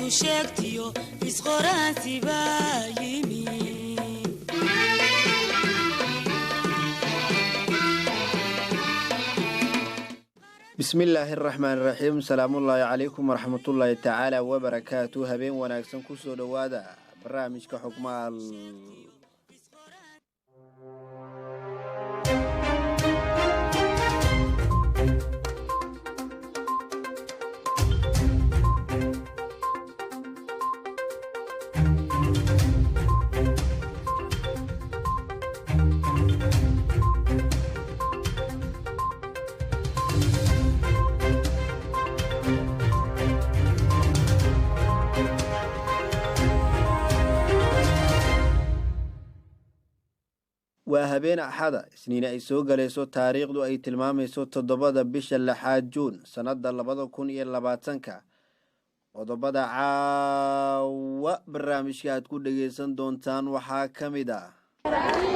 Isku sheegtiyo isqoraansi baa yimi. Bismillaahi araxmaan iraxiim. Salaamullaahi calaykum waraxmatullaahi tacaala wabarakaatu. Habeen wanaagsan, kusoo dhowaada barnaamijka Xogmaal. Waa habeen Axada, Isniine ay soo galayso, taariikhdu ay tilmaamayso 7da bisha 6aad, Juun, sannadda 2020-ka. Qodobada caawa barnaamijka aad ku dhegaysan doontaan waxaa ka mid ah: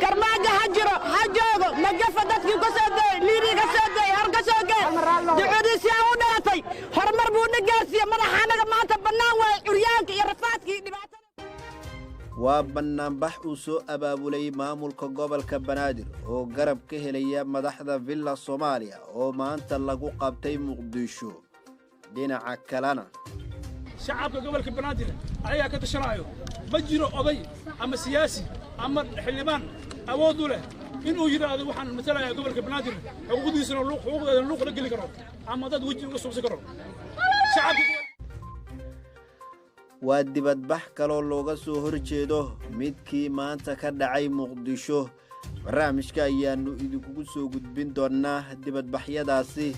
Garmaajo ha jiro, ha joogo. Magafa dadkii ka soo dayey, Liibiya ka soo dayey, hor ka soo gey, ducadiisii u dhalatay, horumar buu na gaarsiiye. Madaxa anaga maanta bannaan waaye, curyaanka iyo rafaadka iyo dhibaatada. Waa bannaanbax uu soo abaabulay maamulka gobolka Banaadir oo garab ka helaya madaxda Villa Soomaaliya oo maanta lagu qabtay Muqdisho. Dhinaca kalena, shacabka gobolka Banaadir ayagaa ka tashanaayo. Ma jiro oday ama siyaasi ama xildhibaan awood u leh inuu yidhaahdo waxaan matalayaa gobolka Banaadir, xuquuqdiisana, xuquuqdeedana luuq la geli karo ama dad weji uga suubsan karo shacabka. Waa dibadbax kaloo looga soo horjeedo midkii maanta ka dhacay Muqdisho. Barnaamijka ayaannu idinkugu soo gudbin doonnaa dibadbaxyadaasi,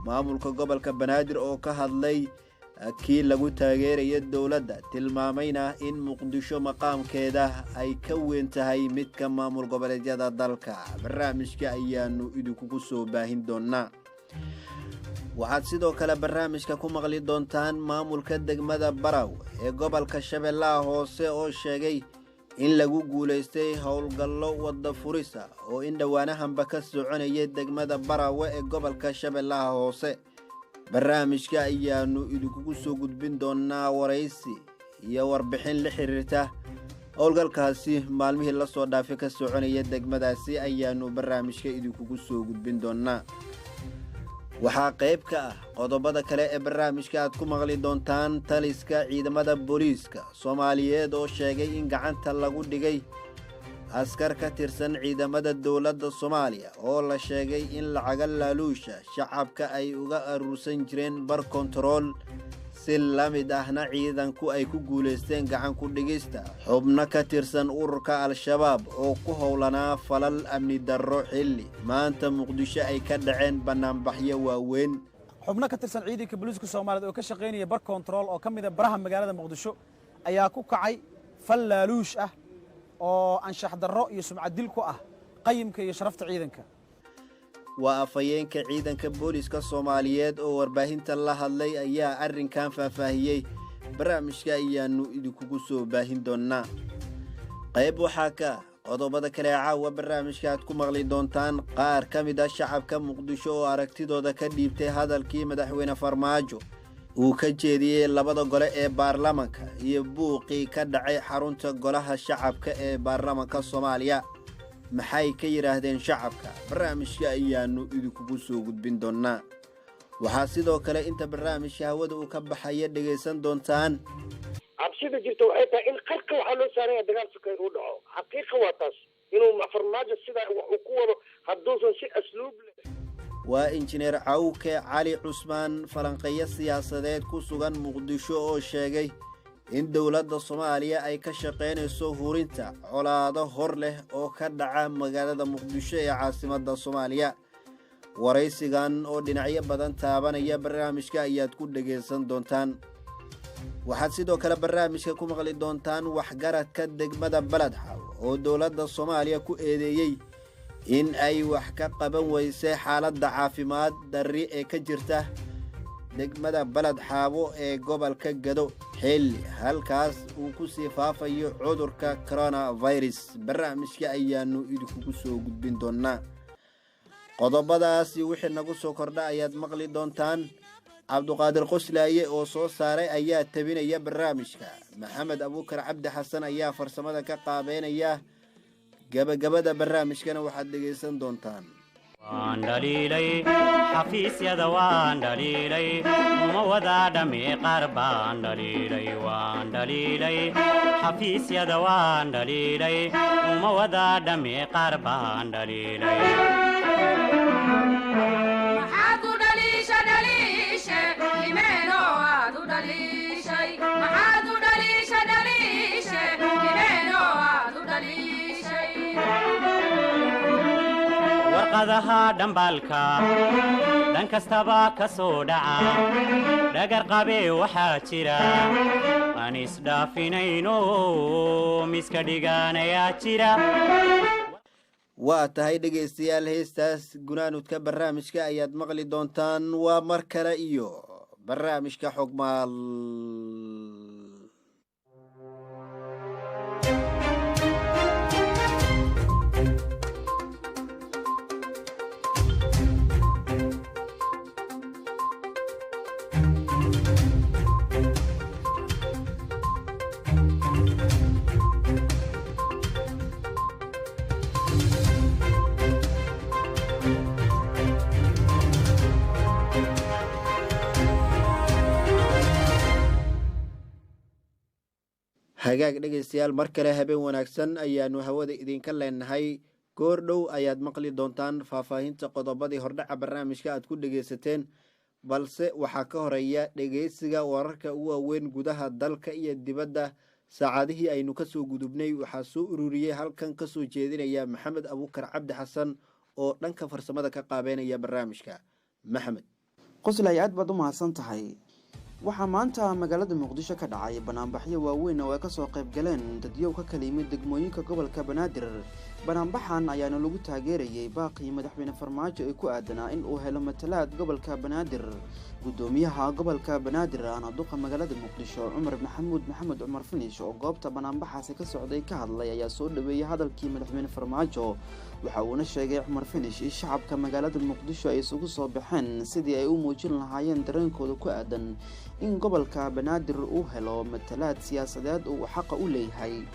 maamulka gobolka Banaadir oo ka hadlay kii lagu taageeraya dowladda, tilmaamayna in Muqdisho maqaamkeeda ay ka weyn tahay midka maamul goboleedyada dalka. Barnaamijka ayaannu idinkugu soo baahin doonnaa. Waxaad sidoo kale barnaamijka ku maqli doontaan maamulka degmada Baraw ee gobolka Shabeellaha Hoose oo sheegay in lagu guulaystay howlgallo wadda furisa oo in dhowaanahanba ka soconayay degmada Barawe ee gobolka Shabeellaha Hoose. Barnaamijka ayaannu idinkugu soo gudbin doonnaa waraysi iyo warbixin la xiriirta howlgalkaasi maalmihii lasoo dhaafay ka soconaya degmadaasi ayaannu barnaamijka idinkugu soo gudbin doonnaa. Waxaa qayb ka ah qodobada kale ee barnaamijka aad ku maqli doontaan taliska ciidamada booliiska Soomaaliyeed oo sheegay in gacanta lagu dhigay askar ka tirsan ciidamada dowladda Soomaaliya oo la sheegay in lacaga laaluusha shacabka ay uga aruursan jireen bar kontarool. Si la mid ahna ciidanku ay ku guulaysteen gacan ku dhigista xubno ka tirsan ururka Al-Shabaab oo ku howlanaa falal amni darro, xilli maanta Muqdisho ay ka dhaceen bannaanbaxyo waaweyn. Xubno ka tirsan ciidanka booliiska Soomaaliyeed oo ka shaqaynaya bar kontarool oo ka mida baraha magaalada Muqdisho ayaa ku kacay fal laaluush ah oo anshax darro iyo sumcad dil ku ah qayimka iyo sharafta ciidanka. Waa afhayeenka ciidanka booliiska Soomaaliyeed oo warbaahinta la hadlay ayaa arrinkan faahfaahiyey. Barnaamijka ayaannu idinkugu soo baahin doonnaa. Qayb waxaa ka ah qodobada kale ee caawa barnaamijka aad ku maqli doontaan qaar ka mid ah shacabka Muqdisho oo aragtidooda ka dhiibtay hadalkii madaxweyne Farmaajo uu ka jeediyey labada gole ee baarlamanka iyo buuqii ka dhacay xarunta Golaha Shacabka ee baarlamanka Soomaaliya. Maxay ka yidhaahdeen shacabka? Barnaamijka ayaannu idinkugu soo gudbin doonnaa. Waxaa sidoo kale inta barnaamijka hawada uu ka baxaya dhegaysan doontaan: Cabsida jirta waxay tahay in qarka waxaa loo saaranya dagaal sokay uu dhaco. Xaqiiqa waa taas, inuu Farmaajo sidaa wax uu ku wado hadduusan si asluub leh. Waa injineer Cawke Cali Cusmaan, falanqeeyo siyaasadeed ku sugan Muqdisho, oo sheegay in dowladda Soomaaliya ay ka shaqaynayso hurinta colaado hor leh oo ka dhaca magaalada Muqdisho ee caasimadda Soomaaliya. Waraysigan oo dhinacyo badan taabanaya barnaamijka ayaad ku dhegaysan doontaan. Waxaad sidoo kale barnaamijka ku maqli doontaan waxgaradka degmada Baladxaw oo dowladda Soomaaliya ku eedeeyey in ay wax ka qaban weysay xaaladda caafimaad darri ee ka jirta degmada Balad Xaabo ee gobolka Gado, xilli halkaas uu ku sii faafayo cudurka coronavirus. Barnaamijka ayaannu idinkugu soo gudbin doonnaa. Qodobadaasi wixii nagu soo kordha ayaad maqli doontaan. Cabduqaadir Qoslaaye oo soo saaray ayaa tabinaya barnaamijka. Maxamed Abuukar Cabdi Xasan ayaa farsamada ka qaabeynaya. Gabagabada barnaamijkana waxaad dhegaysan doontaan. Waan dhaliilay xafiisyada, waan dhaliilay, uma wada dhami, qaar baan dhaliilay. Waan dhaliilay xafiisyada, waan dhaliilay, uma wada dhami, qaar baan dhaliilay. Maxaad u dhaliisha dhaliishe limeeno aad u dhaliishay? Maxaad u dhaliisha dhaliishe limeeno aad u dhaliishay? Warqadaha dhambaalka dhan kastaba ka soo dhaca, dhagar qabee waxaa jira aan isdhaafinayno, miska dhigaanayaa jira. Waa tahay dhegaystayaal, heestaas gunaanudka barnaamijka ayaad maqli doontaan. Waa mar kale iyo barnaamijka Xogmaal. Hagaag dhegaystayaal, mar kale habeen wanaagsan ayaanu hawada idinka leenahay. Goor dhow ayaad maqli doontaan faahfaahinta qodobadii hordhaca barnaamijka aad ku dhegaysateen, balse waxaa ka horeeya dhegaysiga wararka ugu waaweyn gudaha dalka iyo dibadda saacadihii aynu kasoo gudubnay. Waxaa soo ururiyey, halkan kasoo jeedinaya Maxamed Abuukar Cabdi Xasan oo dhanka farsamada ka qaabeynaya barnaamijka. Maxamed. Qoslay, aad baad u mahadsan tahay. Waxaa maanta magaalada Muqdisho ka dhacay banaanbaxyo waaweyn oo ay kasoo qayb galeen dadyow ka kala yimid degmooyinka gobolka Banaadir. Banaanbaxan ayaana lagu taageerayay baaqii madaxweyne Farmaajo ee ku aadanaa in uu helo matalaad gobolka Banaadir. Gudoomiyaha gobolka Banaadir ahna duqa magaalada Muqdisho, Cumar Maxamuud Maxamed Cumar Finish, oo goobta banaanbaxaasi ka socday ka hadlay ayaa soo dhaweeyey hadalkii madaxweyne Farmaajo. Waxa uuna sheegay Cumar Finish in shacabka magaalada Muqdisho ay isugu soo baxeen sidii ay u muujin lahaayeen dareenkooda ku aadan in gobolka Banaadir uu helo matalaad siyaasadeed uu xaqa u leeyahay.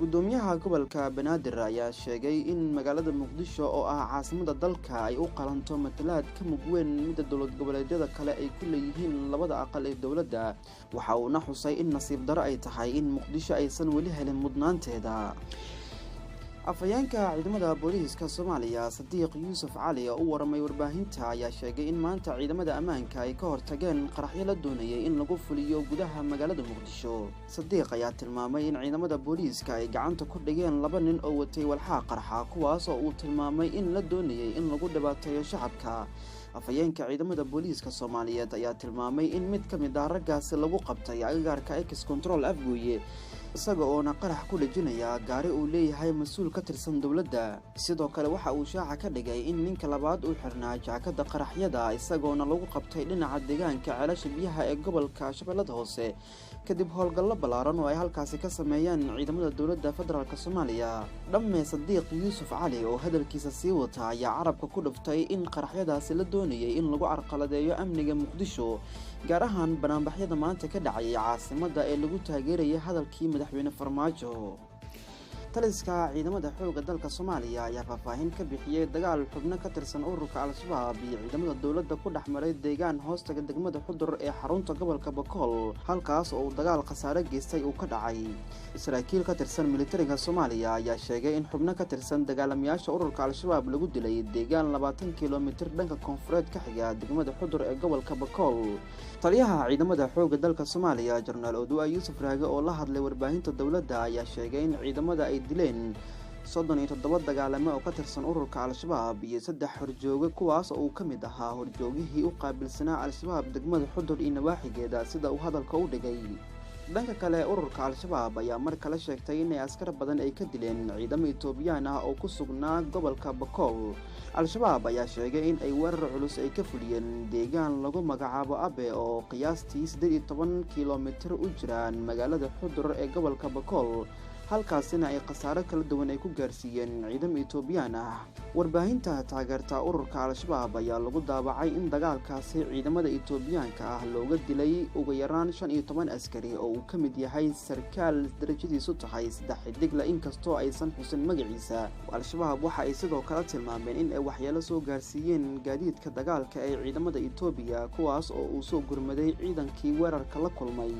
Gudoomiyaha gobolka Banaadir ayaa sheegay in magaalada Muqdisho oo ah caasimada dalka ay u qalanto matalaad ka mug weyn midda dowlad goboleedyada kale ay ku leeyihiin labada aqal ee dowladda. Waxa uuna xusay in nasiib daro ay tahay in Muqdisho aysan weli helin mudnaanteeda. Afhayeenka ciidamada booliiska Soomaaliya, Sadiiq Yuusuf Cali, oo u waramay warbaahinta ayaa sheegay in maanta ciidamada ammaanka ay ka hortageen qaraxyo la doonayay in lagu fuliyo gudaha magaalada Muqdisho. Sadiiq ayaa tilmaamay in ciidamada booliiska ay gacanta ku dhigeen laba nin oo watay walxaa qarxa, kuwaas oo uu tilmaamay in la doonayay in lagu dhibaateeyo shacabka. Afhayeenka ciidamada booliiska Soomaaliyeed ayaa tilmaamay in mid ka mid ah raggaasi lagu qabtay agagaarka Ex Control Afgooye, isaga oona qarax ku dhejinaya gaari uu leeyahay mas-uul ka tirsan dowladda. Sidoo kale waxa uu shaaca ka dhigay in ninka labaad uu xirnaa jaakada qaraxyada, isagoona lagu qabtay dhinaca deegaanka Ceelasha Biyaha ee gobolka Shabeellada Hoose, kadib howlgallo ballaaran oo ay halkaasi ka sameeyeen ciidamada dowladda federaalk Soomaaliya. Dhamme Sadiiq Yuusuf Cali oo hadalkiisa sii wata ayaa carabka ku dhuftay in qaraxyadaasi la doonayay in lagu carqaladeeyo amniga Muqdisho, gaar ahaan banaanbaxyada maanta ka dhacayay caasimadda ee lagu taageerayay hadalkii madaxweyne Farmaajo. Taliska ciidamada xoogga dalka Soomaaliya ayaa faahfaahin ka bixiyey dagaal xubno ka tirsan ururka Al-Shabaab iyo ciidamada dowladda ku dhex maray deegaan hoostaga degmada Xudur ee xarunta gobolka Bakool, halkaas oo uu dagaal khasaare geystay uu ka dhacay. Saraakiil ka tirsan militariga Soomaaliya ayaa sheegay in xubno ka tirsan dagaalamayaasha ururka Al-Shabaab lagu dilay deegaan 20 kilomitir dhanka koonfureed ka xiga degmada Xudur ee gobolka Bakool. Taliyaha ciidamada xoogga dalka Soomaaliya, Jenaraal Oduwa Yuusuf Raage, oo la hadlay warbaahinta dowladda ayaa sheegay in ciidamada ay dileen 37 dagaalame oo ka tirsan ururka Al-Shabaab iyo 3 horjooge, kuwaas oo uu ka mid ahaa horjoogihii u qaabilsanaa Al-Shabaab degmada Xudur iyo nawaaxigeeda, sida uu hadalka u dhigay. Dhanka kale, ururka Al-Shabaab ayaa mar kale sheegtay inay askar badan ay ka dileen ciidamo Etoobiyaan ah oo ku sugnaa gobolka Bakool. Al-Shabaab ayaa sheegay in ay weerar culus ay ka fuliyeen deegaan lagu magacaabo Abe oo qiyaastii 18 kilomitir u jiraan magaalada Xudur ee gobolka Bakool, Halkaasina ay khasaaro kala duwan ay ku gaarsiiyeen ciidamo Etoobiyaan ah. Warbaahinta taageerta ururka Al-Shabaab ayaa lagu daabacay in dagaalkaasi ciidamada Etoobiyaanka ah looga dilay ugu yaraan 15 askari oo uu ka mid yahay sarkaal darajadiisu tahay saddex xidigle, inkastoo aysan xusin magaciisa. Al-Shabaab waxa ay sidoo kale tilmaameen in ay waxyeelo soo gaarsiiyeen gaadiidka dagaalka ee ciidamada Etoobiya, kuwaas oo uu soo gurmaday ciidankii weerarka la kulmay.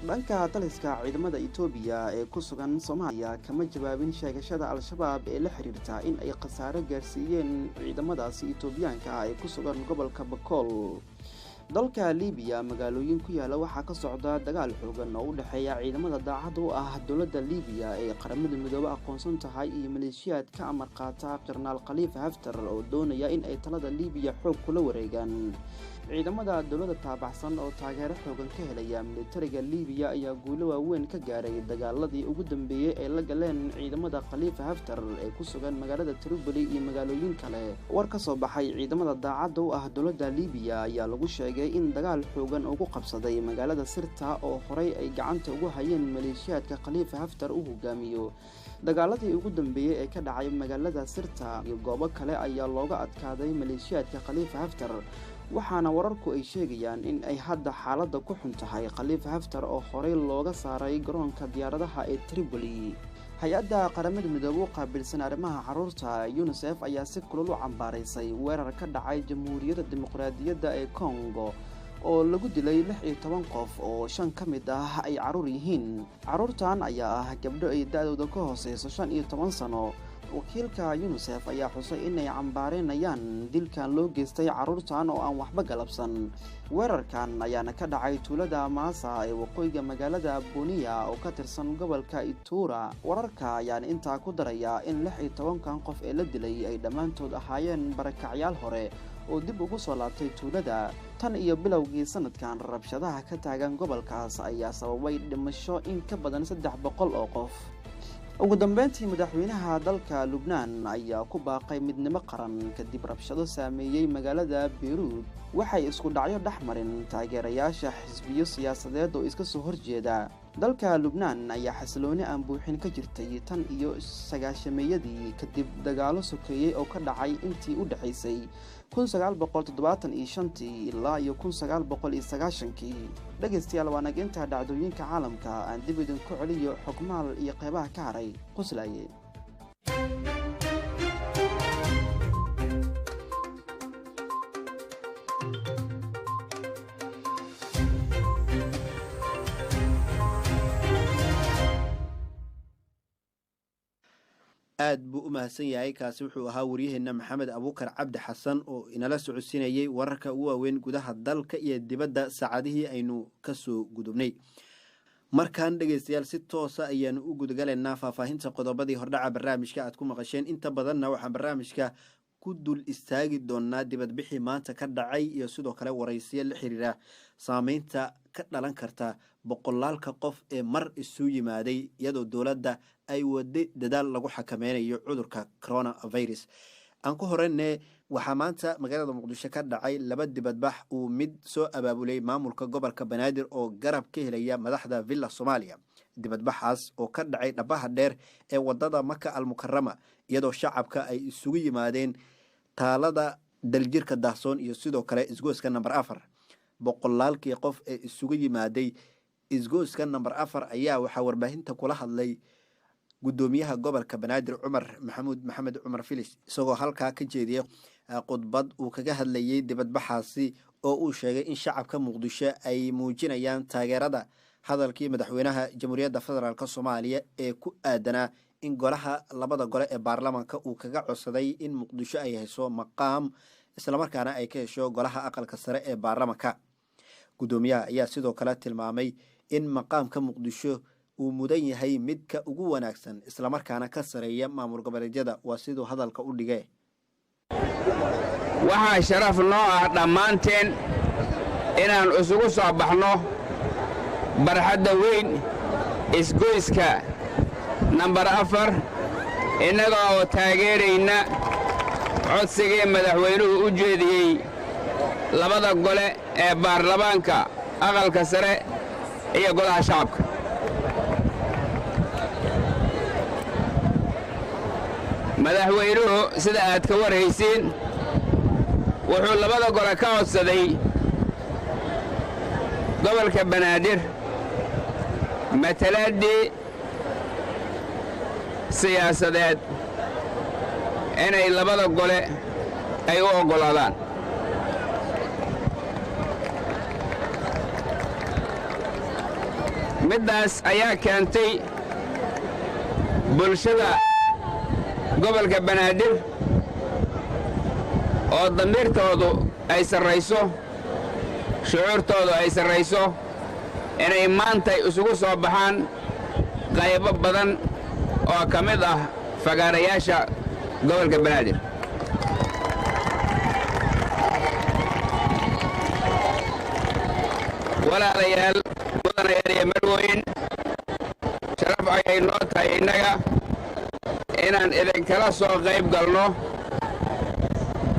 Dhanka taliska ciidamada Etoobiya ee ku sugan Soomaaliya kama jawaabin sheegashada Al-Shabaab ee la xiriirta in ay khasaaro gaarsiiyeen ciidamadaasi Etoobiyaanka ah ee ku sugan gobolka Bakool. Dalka Liibiya magaalooyin ku yaala waxaa ka socda dagaal xoogan oo u dhexeeya ciidamada daacadda u ah dowladda Liibiya ee Qaramada Midoobe aqoonsan tahay iyo maleeshiyaad ka amar qaata Jenaraal Khaliifa Haftar oo doonaya in ay talada Liibiya xoog kula wareegaan. Ciidamada dowladda taabaxsan oo taageero xoogan ka helaya militariga Liibiya ayaa guulo waaweyn ka gaaray dagaaladii ugu dambeeyey ay la galeen ciidamada Khaliifa Haftar ee ku sugan magaalada Tripoli iyo magaalooyin kale. War ka soo baxay ciidamada daacadda u ah dowladda Liibiya ayaa lagu sheegay in dagaal xoogan uu ku qabsaday magaalada Sirta oo horey ay gacanta ugu hayeen maleeshiyaadka Khaliifa Haftar uu hogaamiyo. Dagaaladii ugu dambeeyey ee ka dhacay magaalada Sirta iyo goobo kale ayaa looga adkaaday maleeshiyaadka Khaliifa Haftar, waxaana wararku ay sheegayaan in ay hadda xaaladda ku xun tahay Khaliifa Haftar oo horey looga saaray garoonka diyaaradaha ee Tripoli. Hay-adda Qaramada Midoobe u qaabilsan arrimaha carruurta UNICEF ayaa si kulul u cambaaraysay weerar ka dhacay Jamhuuriyadda Dimuqraadiyadda ee Congo oo lagu dilay 16 qof oo 5 ka mid ah ay carruur yihiin. Carruurtan ayaa ah gabdho ay da-dooda ka hooseyso 15 sano. Wakiilka UNICEF ayaa xusay inay cambaareynayaan dilkan loo geystay carruurtan oo aan waxba galabsan. Weerarkan ayaana ka dhacay tuulada Maasa ee waqooyiga magaalada Buniya oo ka tirsan gobolka Itura. Wararka ayaana intaa ku daraya in 16-kan qof ee la dilay ay dhammaantood ahaayeen barakacyaal hore oo dib ugu soo laabtay tuulada. Tan iyo bilowgii sanadkan, rabshadaha ka taagan gobolkaas ayaa sababay dhimasho in ka badan 300 oo qof. Ugu dambeyntii, madaxweynaha dalka Lubnaan ayaa ku baaqay midnimo qaran kadib rabshado saameeyey magaalada Beyruud. Waxay isku dhacyo dhex marin taageerayaasha xisbiyo siyaasadeed oo iska soo horjeeda. Dalka Lubnaan ayaa xasilooni aan buuxin ka jirtay tan iyo sagaashameeyadii kadib dagaalo sokeeyey oo ka dhacay intii u dhexaysay 1975-tii ilaa iyo 1990-kii. Dhegaystayaal, waa nag intaa dhacdooyinka caalamka. Aan dib idinku celiyo Xogmaal iyo qeybaha ka haray Qoslaaye. Aad buu u mahadsan yahay. Kaasi wuxuu ahaa waryaheena Maxamed Abuukar Cabdi Xasan oo inala socodsiinayey wararka ugu waaweyn gudaha dalka iyo dibadda saacadihii aynu kasoo gudubnay. Markaan dhegeystayaal, si toosa ayaanu u gudagalaynaa faahfaahinta qodobadii hordhaca barnaamijka aad ku maqasheen. Inta badanna waxaan barnaamijka ku dul istaagi doonaa dibadbixii maanta ka dhacay iyo sidoo kale waraysiyo la xiriira saameynta ka dhalan karta boqolaalka qof ee mar isu yimaaday, iyadoo dowladda ay waday dadaal lagu xakameynayo cudurka coronavirus. Aan ku horeyne, waxaa maanta magaalada Muqdisho ka dhacay laba dibadbax uu mid soo abaabulay maamulka gobolka Banaadir oo garab ka helaya madaxda Villa Soomaaliya. Dibadbaxaas oo ka dhacay dhabaha dheer ee wadada Maka Almukarama, iyadoo shacabka ay isugu yimaadeen taalada Daljirka Daahsoon iyo sidoo kale isgoyska Namber 4. Boqolaalkii qof ee isugu yimaaday isgoyska Namber 4 ayaa waxaa warbaahinta kula hadlay gudoomiyaha gobolka Banaadir Cumar Maxamuud Maxamed Cumar Filis, isagoo halkaa ka jeediyey khudbad uu kaga hadlayey dibadbaxaasi oo uu sheegay in shacabka Muqdisho ay muujinayaan taageerada hadalkii madaxweynaha Jamhuuriyadda Federaalk Soomaaliya ee ku aadanaa in golaha labada gole ee baarlamaanka uu kaga codsaday in Muqdisho ay hesho maqaam, islamarkaana ay ka hesho golaha aqalka sare ee baarlamaanka. Gudoomiyaha ayaa sidoo kale tilmaamay in maqaamka Muqdisho uu mudan yahay midka ugu wanaagsan, islamarkaana ka sareeya maamul goboleedyada, waa siduu hadalka u dhigee. Waxaa sharaf noo ah dhammaanteen inaan isugu soo baxno barxadda weyn isgoyska nambar 4, innaga oo taageerayna codsigii madaxweynuhu u jeediyey labada gole ee baarlamaanka, aqalka sare iyo golaha shacabka. Madaxweynuhu, sida aad ka warhaysiin, wuxuu labada gole ka codsaday gobolka Banaadir matalaaddii siyaasadeed inay labada gole ay u oggolaadaan. Middaas ayaa keentay bulshada gobolka Banaadir oo damiirtoodu ay sarrayso, shucuurtoodu ay sarrayso, inay maanta isugu soo baxaan qaybo badan oo ka mid ah fagaarayaasha gobolka Banaadir. Walaalayaal, mudanayaal iyo marwooyin, sharaf ayay noo tahay innaga inaan idinkala soo qayb galno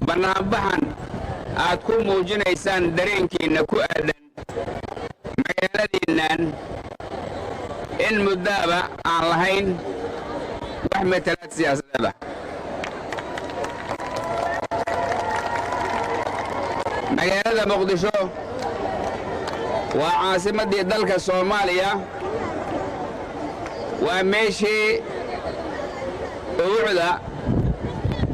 bannaanbaxan aad ku muujinaysaan dareenkiinna ku aadan magaaladiinnan in muddaaba aan lahayn wax matalaad siyaasadeed ah. Magaalada Muqdisho waa caasimaddii dalka Soomaaliya, waa meeshii ubuucda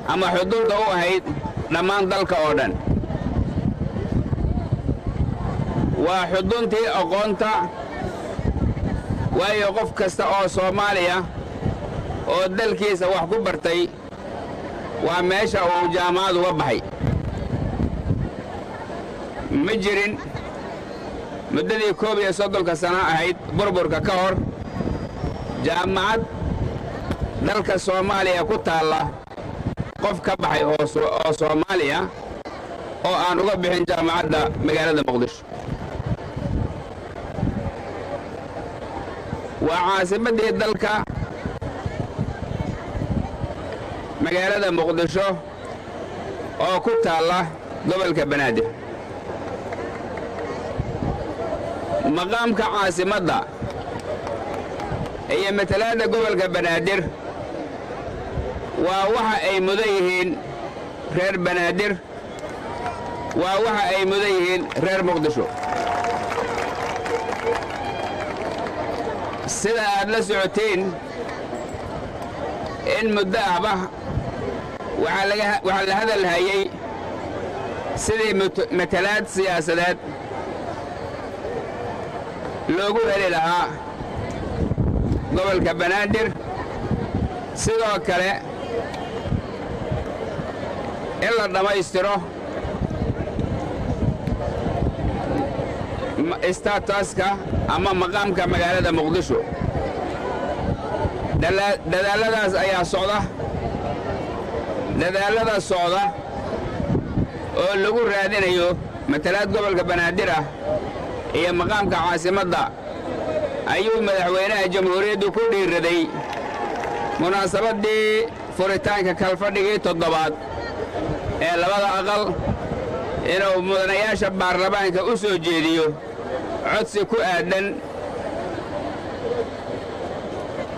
ama xuduudda u ahayd dhammaan dalka oo dhan, waa xuduntii aqoonta, waayo qof kasta oo Soomaaliya oo dalkiisa wax ku bartay waa meesha uu jaamacad uga baxay. Ma jirin muddadii 31-ka sano ahayd burburka ka hor jaamacad dalka Soomaaliya ku taalla qof ka baxay oo Soomaaliya oo aan uga bixin jaamacadda magaalada Muqdisho. Waa caasimaddii dalka magaalada Muqdisho oo ku taalla gobolka Banaadir. Maqaamka caasimadda iyo matalaadda gobolka Banaadir waa waxa ay mudan yihiin reer Banaadir, waa waxa ay mudan yihiin reer Muqdisho. Sida aad la socoteen, in muddo ahba waxaa la hadal hayey sidii matalaad siyaasadeed loogu heli lahaa gobolka Banaadir, sidoo kale in la dhammaystiro statuska ama maqaamka magaalada Muqdisho. Dadaalladaas ayaa socda, dadaallada socda oo lagu raadinayo matalaad gobolka Banaadir ah iyo maqaamka caasimadda ayuu madaxweynaha jamhuuriyaddu ku dhiirraday munaasabaddii furitaanka kalfadhigii toddobaad ee labada aqal inuu mudanayaasha baarlamaanka u soo jeediyo codsi ku aaddan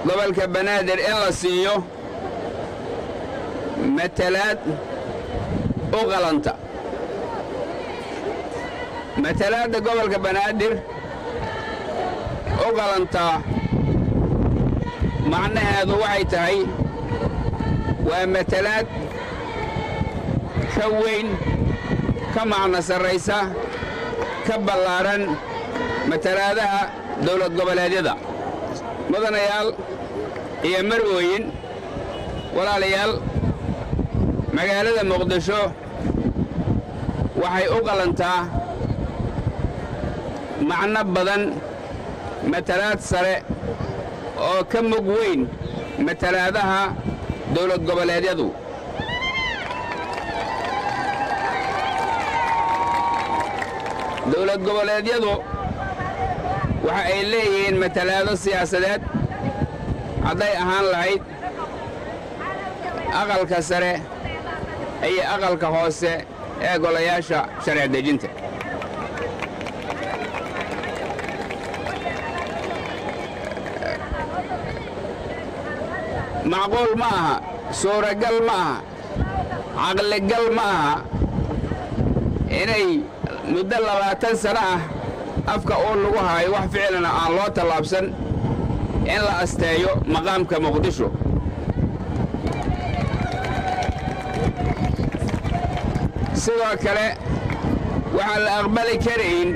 gobolka Banaadir in la siiyo matalaad u qalanta. Matalaadda gobolka Banaadir u qalantaa macnaheedu waxay tahay waa matalaad ka weyn, ka macno sarraysa, ka ballaaran matalaadaha dawlad goboleedyada. Mudanayaal iyo marwooyin, walaalayaal, magaalada Muqdisho waxay u qalantaa macno badan, matalaad sare oo ka mug weyn matalaadaha dawlad goboleedyadu. Dawlad goboleedyadu waxa ay leeyihiin matalaado siyaasadeed, hadday ahaan lahayd aqalka sare iyo aqalka hoose ee golayaasha sharci dejinta. Macquul ma aha Suuragal ma aha, caqligal ma aha inay muddo 20 sano ah afka uun lagu haayo, wax ficilana aan loo tallaabsan in la asteeyo maqaamka Muqdisho. Sidoo kale waxaan la aqbali karayn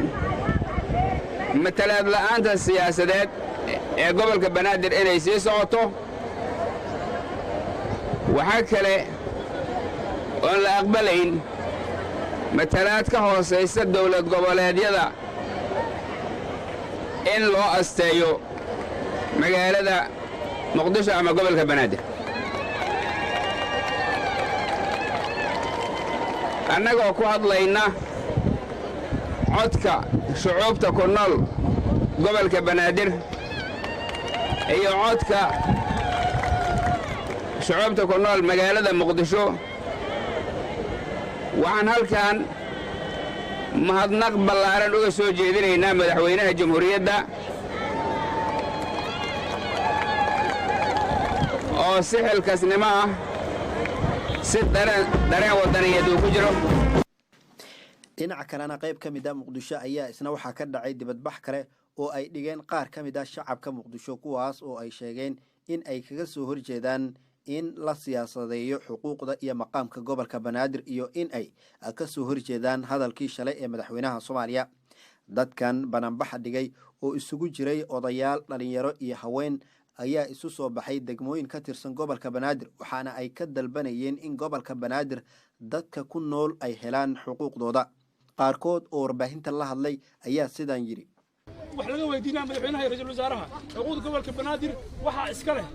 matalaad la'aanta siyaasadeed ee gobolka Banaadir inay sii socoto. Waxaa kale oon la aqbalayn matalaad ka hoosaysa dawlad goboleedyada in loo asteeyo magaalada Muqdisho ama gobolka Banaadir. Annagoo ku hadlayna codka shucuubta ku nool gobolka Banaadir iyo codka shucuubta ku nool magaalada Muqdisho, waxaan halkan mahadnaq ballaaran uga soo jeedinaynaa madaxweynaha jamhuuriyadda oo si xilkasnimo ah, si dareen waddaniyeed uu ku jiro. Dhinaca kalena, qayb ka mid ah Muqdisho ayaa isna waxaa ka dhacay dibadbax kale oo ay dhigeen qaar ka mid ah shacabka Muqdisho, kuwaas oo ay sheegeen in ay kaga soo horjeedaan in la siyaasadeeyo xuquuqda iyo maqaamka gobolka Banaadir iyo in ay ka soo horjeedaan hadalkii shalay ee madaxweynaha Soomaaliya. Dadkan bananbaxa dhigay oo isugu jiray odayaal, dhalinyaro iyo haween ayaa isu soo baxay degmooyin ka tirsan gobolka Banaadir, waxaana ay ka dalbanayeen in gobolka Banaadir dadka ku nool ay helaan xuquuqdooda. Qaarkood oo warbaahinta la hadlay ayaa sidaan yidhi: Wax laga weydiinaya madaxweynaha iyo ra'iisul wasaaraha, xuquuqda gobolka Banaadir waxaa iska leh,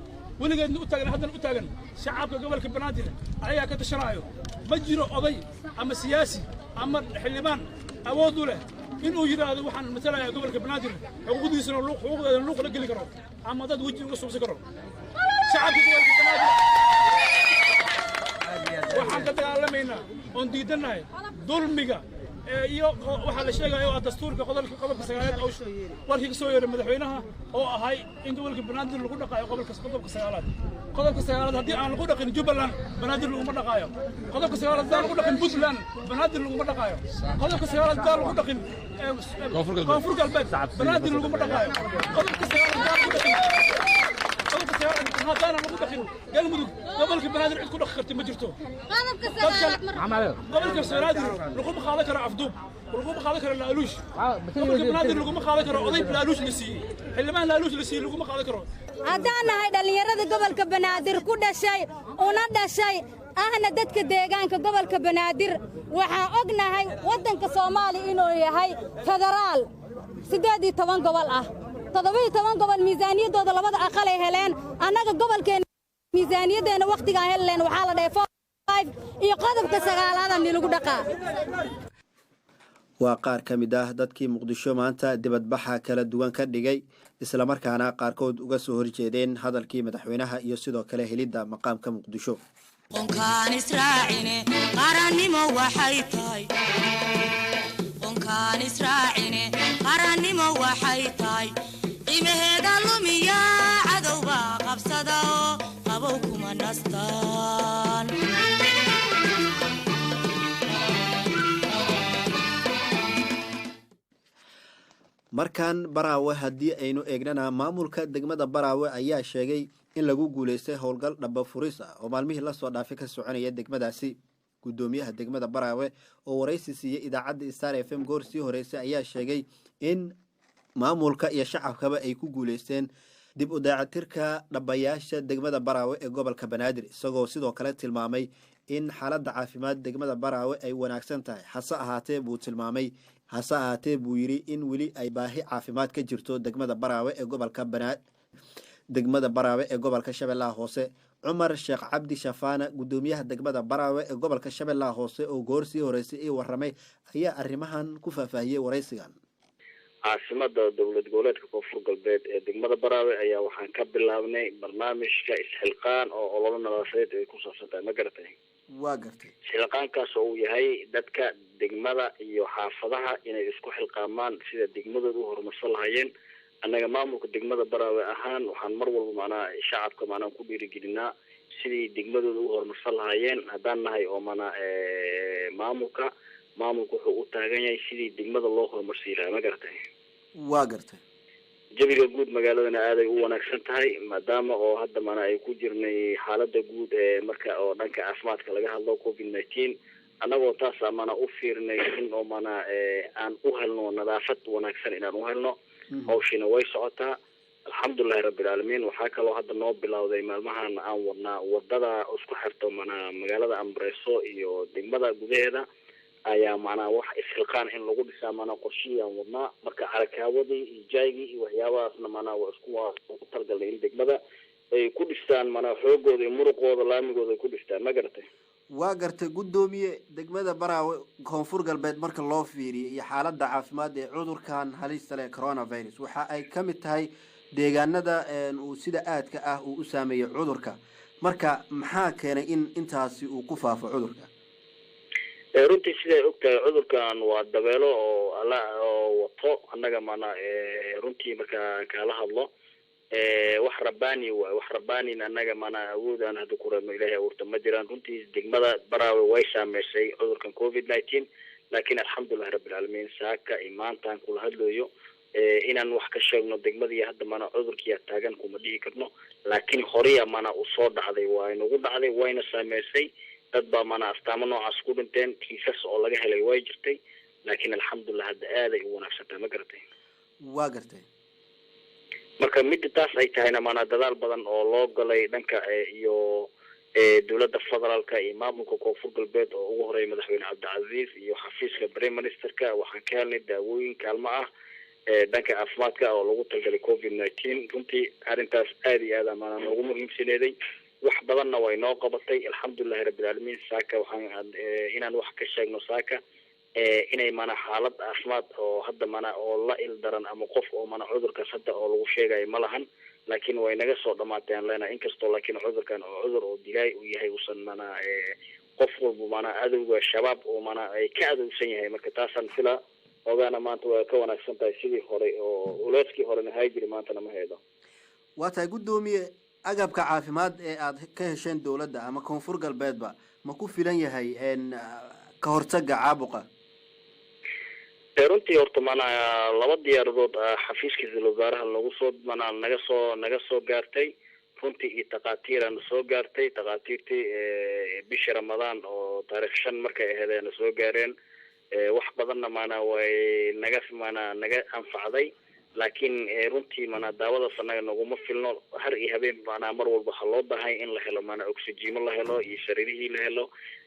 weligeedna u taagan, haddana u taagan, shacabka gobolka Banaadir. Ayagaa ka tashanaayo. Ma jiro oday ama siyaasi ama xildhibaan awood u leh inuu yidhaahdo waxaan matalayaa gobolka Banaadir, xuquuqdiisana xuquuqdeedana luuq la geli karo ama dad weji uga suubsan karo. Shacabka gobolka Banaadir waxaan ka dagaalamaynaa oon diidannahay dulmiga iyo waxaa la sheegaya oo ah dastuurka qodobka 9aad oo warkii ka soo yeeray madaxweynaha oo ahay in gobolka Banaadir lagu dhaqaayo qodobka 9aad. Qodobka 9aad haddii aan lagu dhaqin Jubbaland, Banaadir laguma dhaqaayo. Qodobka 9aad haddaan lagu dhaqin Puntland, Banaadir laguma dhaqaayo. Qodobka 9aad haddaan lagu dhaqin Koonfur Galbeed, Banaadir laguma dhaqaayo. Qodobka 9aad haddaan lagu dhaqin, qodobka 9aad haddaanan lagu dhaqin Galmudug, gobolka Banaadir cid ku dhaqi karti ma jirto. Gobolka Banaadir laguma qaadan karo afduub, laguma qaadan karo laaluush. Gobolka Banaadir laguma qaadan karo oday laaluush la siiyey, xildhibaan laaluush la siiyey laguma qaadan karo. Haddaan nahay dhallinyarada gobolka Banaadir ku dhashay una dhashay, ahna dadka deegaanka gobolka Banaadir, waxaan ognahay waddanka Soomaaliya inuu yahay federaal 18 gobol ah. 17 gobol miisaaniyaddooda labada aqalay heleen. Annaga gobolkeenna miisaaniyaddeenna wakhtigaan helileen waxaa la dhahay iyo qodobka 9aadaan nilagu dhaqaa. Waa qaar ka mid ah dadkii Muqdisho maanta dibadbaxa kala duwan ka dhigay, islamarkaana qaarkood uga soo horjeedeen hadalkii madaxweynaha iyo sidoo kale helidda maqaamka Muqdisho. Qonkaan israacine qarannimo waxay tahay, qonkaan israacine qarannimo waxay tahay, qiimaheeda lumiya cadowbaa qabsada oo qabow kuma nastaan. Markan Baraawe haddii aynu eegnana, maamulka degmada Baraawe ayaa sheegay in lagu guulaystay howlgal dhaba furis ah oo maalmihii lasoo dhaafay ka soconaya degmadaasi. Guddoomiyaha degmada Baraawe oo waraysi siiyey idaacadda Star FM goor sii horeysay ayaa sheegay in maamulka iyo shacabkaba ay ku guulaysteen dib u daacatirka dhabayaasha degmada Baraawe ee gobolka Banaadir, isagoo sidoo kale tilmaamay in xaaladda caafimaad degmada Baraawe ay wanaagsan tahay. Hase ahaatee buu tilmaamay, hase ahaatee buu yidhi in weli ay baahi caafimaad ka jirto degmada Baraawe ee gobolka Banaa degmada Baraawe ee gobolka Shabeellaha Hoose. Cumar Sheekh Cabdi Shafaana, guddoomiyaha degmada Baraawe ee gobolka Shabeellaha Hoose oo goor sii horeysay ii warramay, ayaa arrimahan ku faahfaahiyey waraysigan. Caasimada dowlad goboleedka Koonfur Galbeed ee degmada Baraawe ayaa waxaan ka bilaabnay barnaamijka isxilqaan oo ololo nadaafadeed ay ku saabsan tahay, ma garatay? Waa gartay. Isxilqaankaas oo uu yahay dadka degmada iyo xaafadaha inay isku xilqaamaan sida degmadooda u horumarsan lahaayeen. Annaga maamulka degmada Baraawe ahaan waxaan mar walba macnaha shacabka macnaha ku dhiirigelinaa sidii degmadooda u horumarsan lahaayeen. Haddaan nahay oo mana maamulka wuxuu u taagan yahay sidii degmada loo horumarsiin lahaa, ma garatay? Waa gartay. Jawiga guud magaaladana aaday u wanaagsan tahay, maadaama oo hadda mana ay ku jirnay xaalada guud ee marka oo dhanka caafimaadka laga hadlo COVID-19, annagoo taas mana u fiirnay in oo mana aan u helno nadaafad wanaagsan inaan u helno. Hawshiina way socotaa, alxamdulilahi rabbilcaalamiin. Waxaa kaloo hadda noo bilowday maalmahan aan wadnaa wadada isku xirto mana magaalada Ambreyso iyo degmada gudaheeda ayaa macnaha wax isxilqaan in lagu dhisaa macnaha qorshihii aan wadnaa. Marka carakaawadii iyo jaygii iyo waxyaabahaasna macnaha waa isku waa ugu talagalnay in degmada ay ku dhistaan macnaha xoogooda iyo muruqooda laamigooda ay ku dhistaan, ma garatay? Waa gartay, guddoomiye. Degmada Baraawe Koonfur Galbeed marka loo fiiriyo iyo xaaladda caafimaad ee cudurkan halista leh coronavirus, waxa ay ka mid tahay deegaanada uu sida aadka ah uu u saameeyey cudurka. Marka maxaa keenay in intaasi uu ku faafo cudurka? Runtii siday og tahay, cudurkan waa dabeelo oo alla oo wato. Annaga maanaa runtii marka kaala hadlo, wax rabbaani waay, wax rabbaanina annaga maanaa awood aan hadda ku reebno Ilaahay abuurta ma jiraan. Runtii degmada Baraawe way saameysay cudurkan COVID-19, laakiin alxamdulilahi rabbilcaalamiin, saaka iyo maantaan kula hadlayo inaan wax ka sheegno degmadii hadda maanaa cudurkiyaa taagan kuma dhihi karno, laakiin horeya maanaa usoo dhacday, waa inagu dhacday, wayna saameysay. Dad baa maanaa astaamo noocaas ku dhinteen, kiisas oo laga helay way jirtay, laakiin alxamdulilah hadda aaday u wanaagsantahay, ma garatay? Waa gartay. Marka midda taas ay tahayna maanaa dadaal badan oo loo galay dhanka iyo dowladda federaalka iyo maamulka Koonfur Galbeed oo ugu horeeya madaxweyne Cabdicasiis iyo xafiiska prime ministerka, waxaan ka helnay daawooyin kaalmo ah dhanka caafimaadka oo lagu talagalay COVID-19. Runtii arrintaas aada iyo aad maanaa noogu muhiimsaneeday, wax badanna way noo qabatay, alxamdulilahi rabbilcaalamiin. Saaka waxaan inaan wax ka sheegno saaka inay mana xaalad caafimaad oo hadda mana oo la ildaran ama qof oo mana cudurkaas hadda oo lagu sheegayo ma lahan, laakiin way naga soo dhamaatay aan leenahay. Inkastoo laakiin cudurkan oo cudur oo dilaay uu yahay, uusan mana qof walba mana adowga shabaab oo mana ay ka adowsan yahay. Marka taasaan filaa ogaana maanta waa ka wanaagsan tahay sidii hore oo culeyskii horena hay jiri, maantana ma haydo. Waa tahay, guddoomiye. Agabka caafimaad ee aada ka hesheen dowladda ama Koonfur Galbeedba ma ku filan yahay ka hortagga caabuqa? Runtii horta maanaa laba diyaaradood xafiiska ra-iisul wasaaraha lagu soo manaa naga soo gaartay runtii iyo takhaatiirana soo gaartay. Takhaatiirtii bishii Ramadaan oo taarikh 5 markay ahayd ayna soo gaareen. Wax badanna maanaa way naga maanaa naga anfacday, laakiin runtii maanaa daawadaas annaga naguma filno. Har iyo habeen maanaa mar walba waxaa loo baahay in la helo maanaa oxygen-o la helo iyo sariirihii la helo.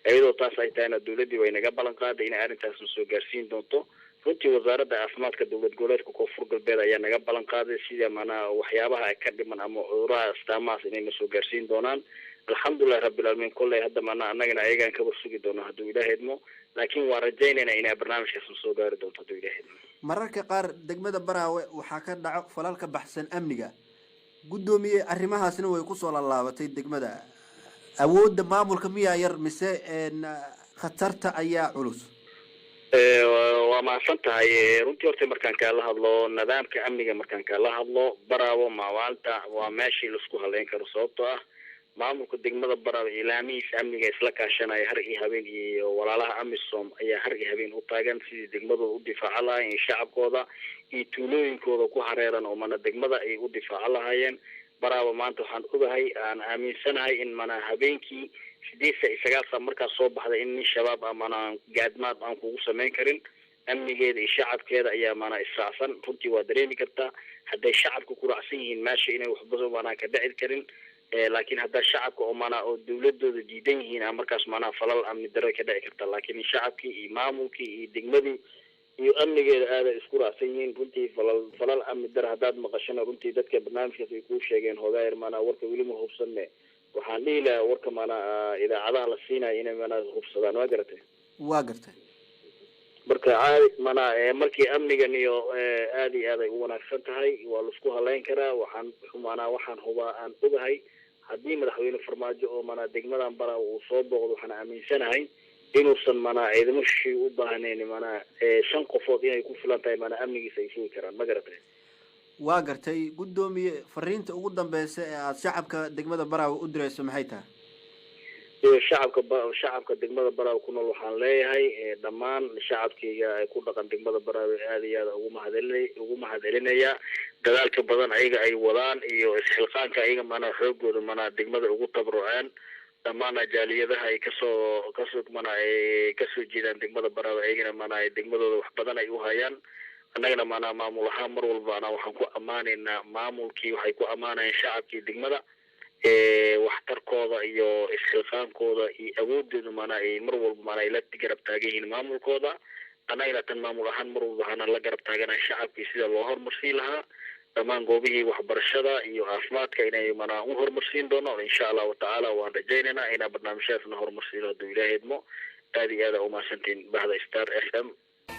Iyadoo taas ay tahayna dowladdii way naga ballan qaaday inay arrintaasna soo gaarsiin doonto. Runtii wasaaradda caafimaadka dowlad goboleedka Koonfur Galbeed ayaa naga ballan qaaday sida maanaa waxyaabaha ay ka dhiman ama cuduraha astaamahaas inayna soo gaarsiin doonaan, alxamdulilahi rabbilcaalamiin. Kolley hadda maanaa annagana ayagaan kaba sugi doono hadduu Ilaah idmo, laakiin waa rajaynaynaa inay barnaamijkaasna soo gaari doonto hadduu Ilaah idmo. Mararka qaar degmada Baraawe waxaa ka dhaco falal ka baxsan amniga, guddoomiye. Arrimahaasna way kusoo lallaabatay degmada. Awoodda maamulka miyaa yar mise khatarta ayaa culus? Waa mahadsan tahay. Runtii horta markaan kaala hadlo nidaamka amniga, markaan kaala hadlo Baraawo maalinta waa meeshii laisku haleyn karo, sababtoo ah maamulka degmada Baraawe ilaamihiisa amniga isla kaashanaya har iyo habeen, iyo walaalaha AMISOM ayaa har iyo habeen u taagan sidii degmadooda u difaaca lahaayeen iyo shacabkooda iyo tuulooyinkooda ku hareeran oo mana degmada ay u difaaca lahaayeen. Baraawe maanta waxaan ogahay, aan aaminsanahay in mana habeenkii 8 saac iyo 9 saac markaas soo baxday in nin shabaab ah mana gaadmaad aan kugu samayn karin. Amnigeeda iyo shacabkeeda ayaa mana israacsan. Runtii waa dareemi kartaa hadday shacabka ku raacsan yihiin meesha inay waxba manaa ka dhici karin, laakiin haddaa shacabka oo manaa oo dawladooda diidan yihiin a markaas manaa falal amni darro ka dhici karta. Laakiin shacabkii iyo maamulkii iyo degmadii iyo amnigeeda aaday isku raacsan yihiin. Runtii falal amni darro haddaad maqashana, runtii dadka barnaamijkaas ay kuu sheegeen hogaayar manaa warka weli ma hubsanne. Waxaan dhihi lahaa warka manaa idaacadaha la siinayo inay manaa hubsadaan, waa garatay? Waa gartay. Marka caadi manaa markii amnigan iyo aada iyo aad ay u wanaagsan tahay, waa laisku haleyn karaa. Waxaan manaa waxaan hubaa, aan ogahay, haddii madaxweyne Farmaajo oo manaa degmadan Baraawe uu soo booqdo, waxaan aaminsanahay inuusan manaa ciidamo shisheeye u baahnayn, manaa shan qofood inay ku filan tahay, manaa amnigiisa ay sugi karaan, ma garatay? Waa gartay, guddoomiye. Fariinta ugu dambeysa ee aada shacabka degmada Baraawe u direyso maxay tahay? Shacabka degmada Baraawe ku nool waxaan leeyahay, dhammaan shacabkayga ay ku dhaqan degmada Baraawe aada iyo aada ugu mahadcelinaya dadaalka badan ayaga ay wadaan iyo isxilqaanka ayaga manaa xoogooda manaa degmada ugu tabruceen. Dhammaan jaaliyadaha ay kasoo mana ay kasoo jeedaan degmada Baraawe, ayagana mana ay degmadooda wax badan ay u hayaan. Annagana manaa maamul ahaan mar walba anaa waxaan ku ammaanaynaa maamulkii, waxay ku ammaanayaan shacabkii degmada waxtarkooda iyo isxilqaankooda iyo awoodooda maanaa ay mar walba maanaa ay la garab taagan yihiin maamulkooda. Annagana tan maamul ahaan mar walba waxaana la garab taaganahay shacabkii sida loo horumarsiin lahaa dhammaan goobihii waxbarashada iyo caafimaadka inay manaa u horumarsiin doono, insha Allahu tacaala. Waan rajaynaynaa inaan barnaamijyadaasna horumarsiino hadduu Ilaahay idmo. Aada iyo aada umahadsantiin bahda Star FM.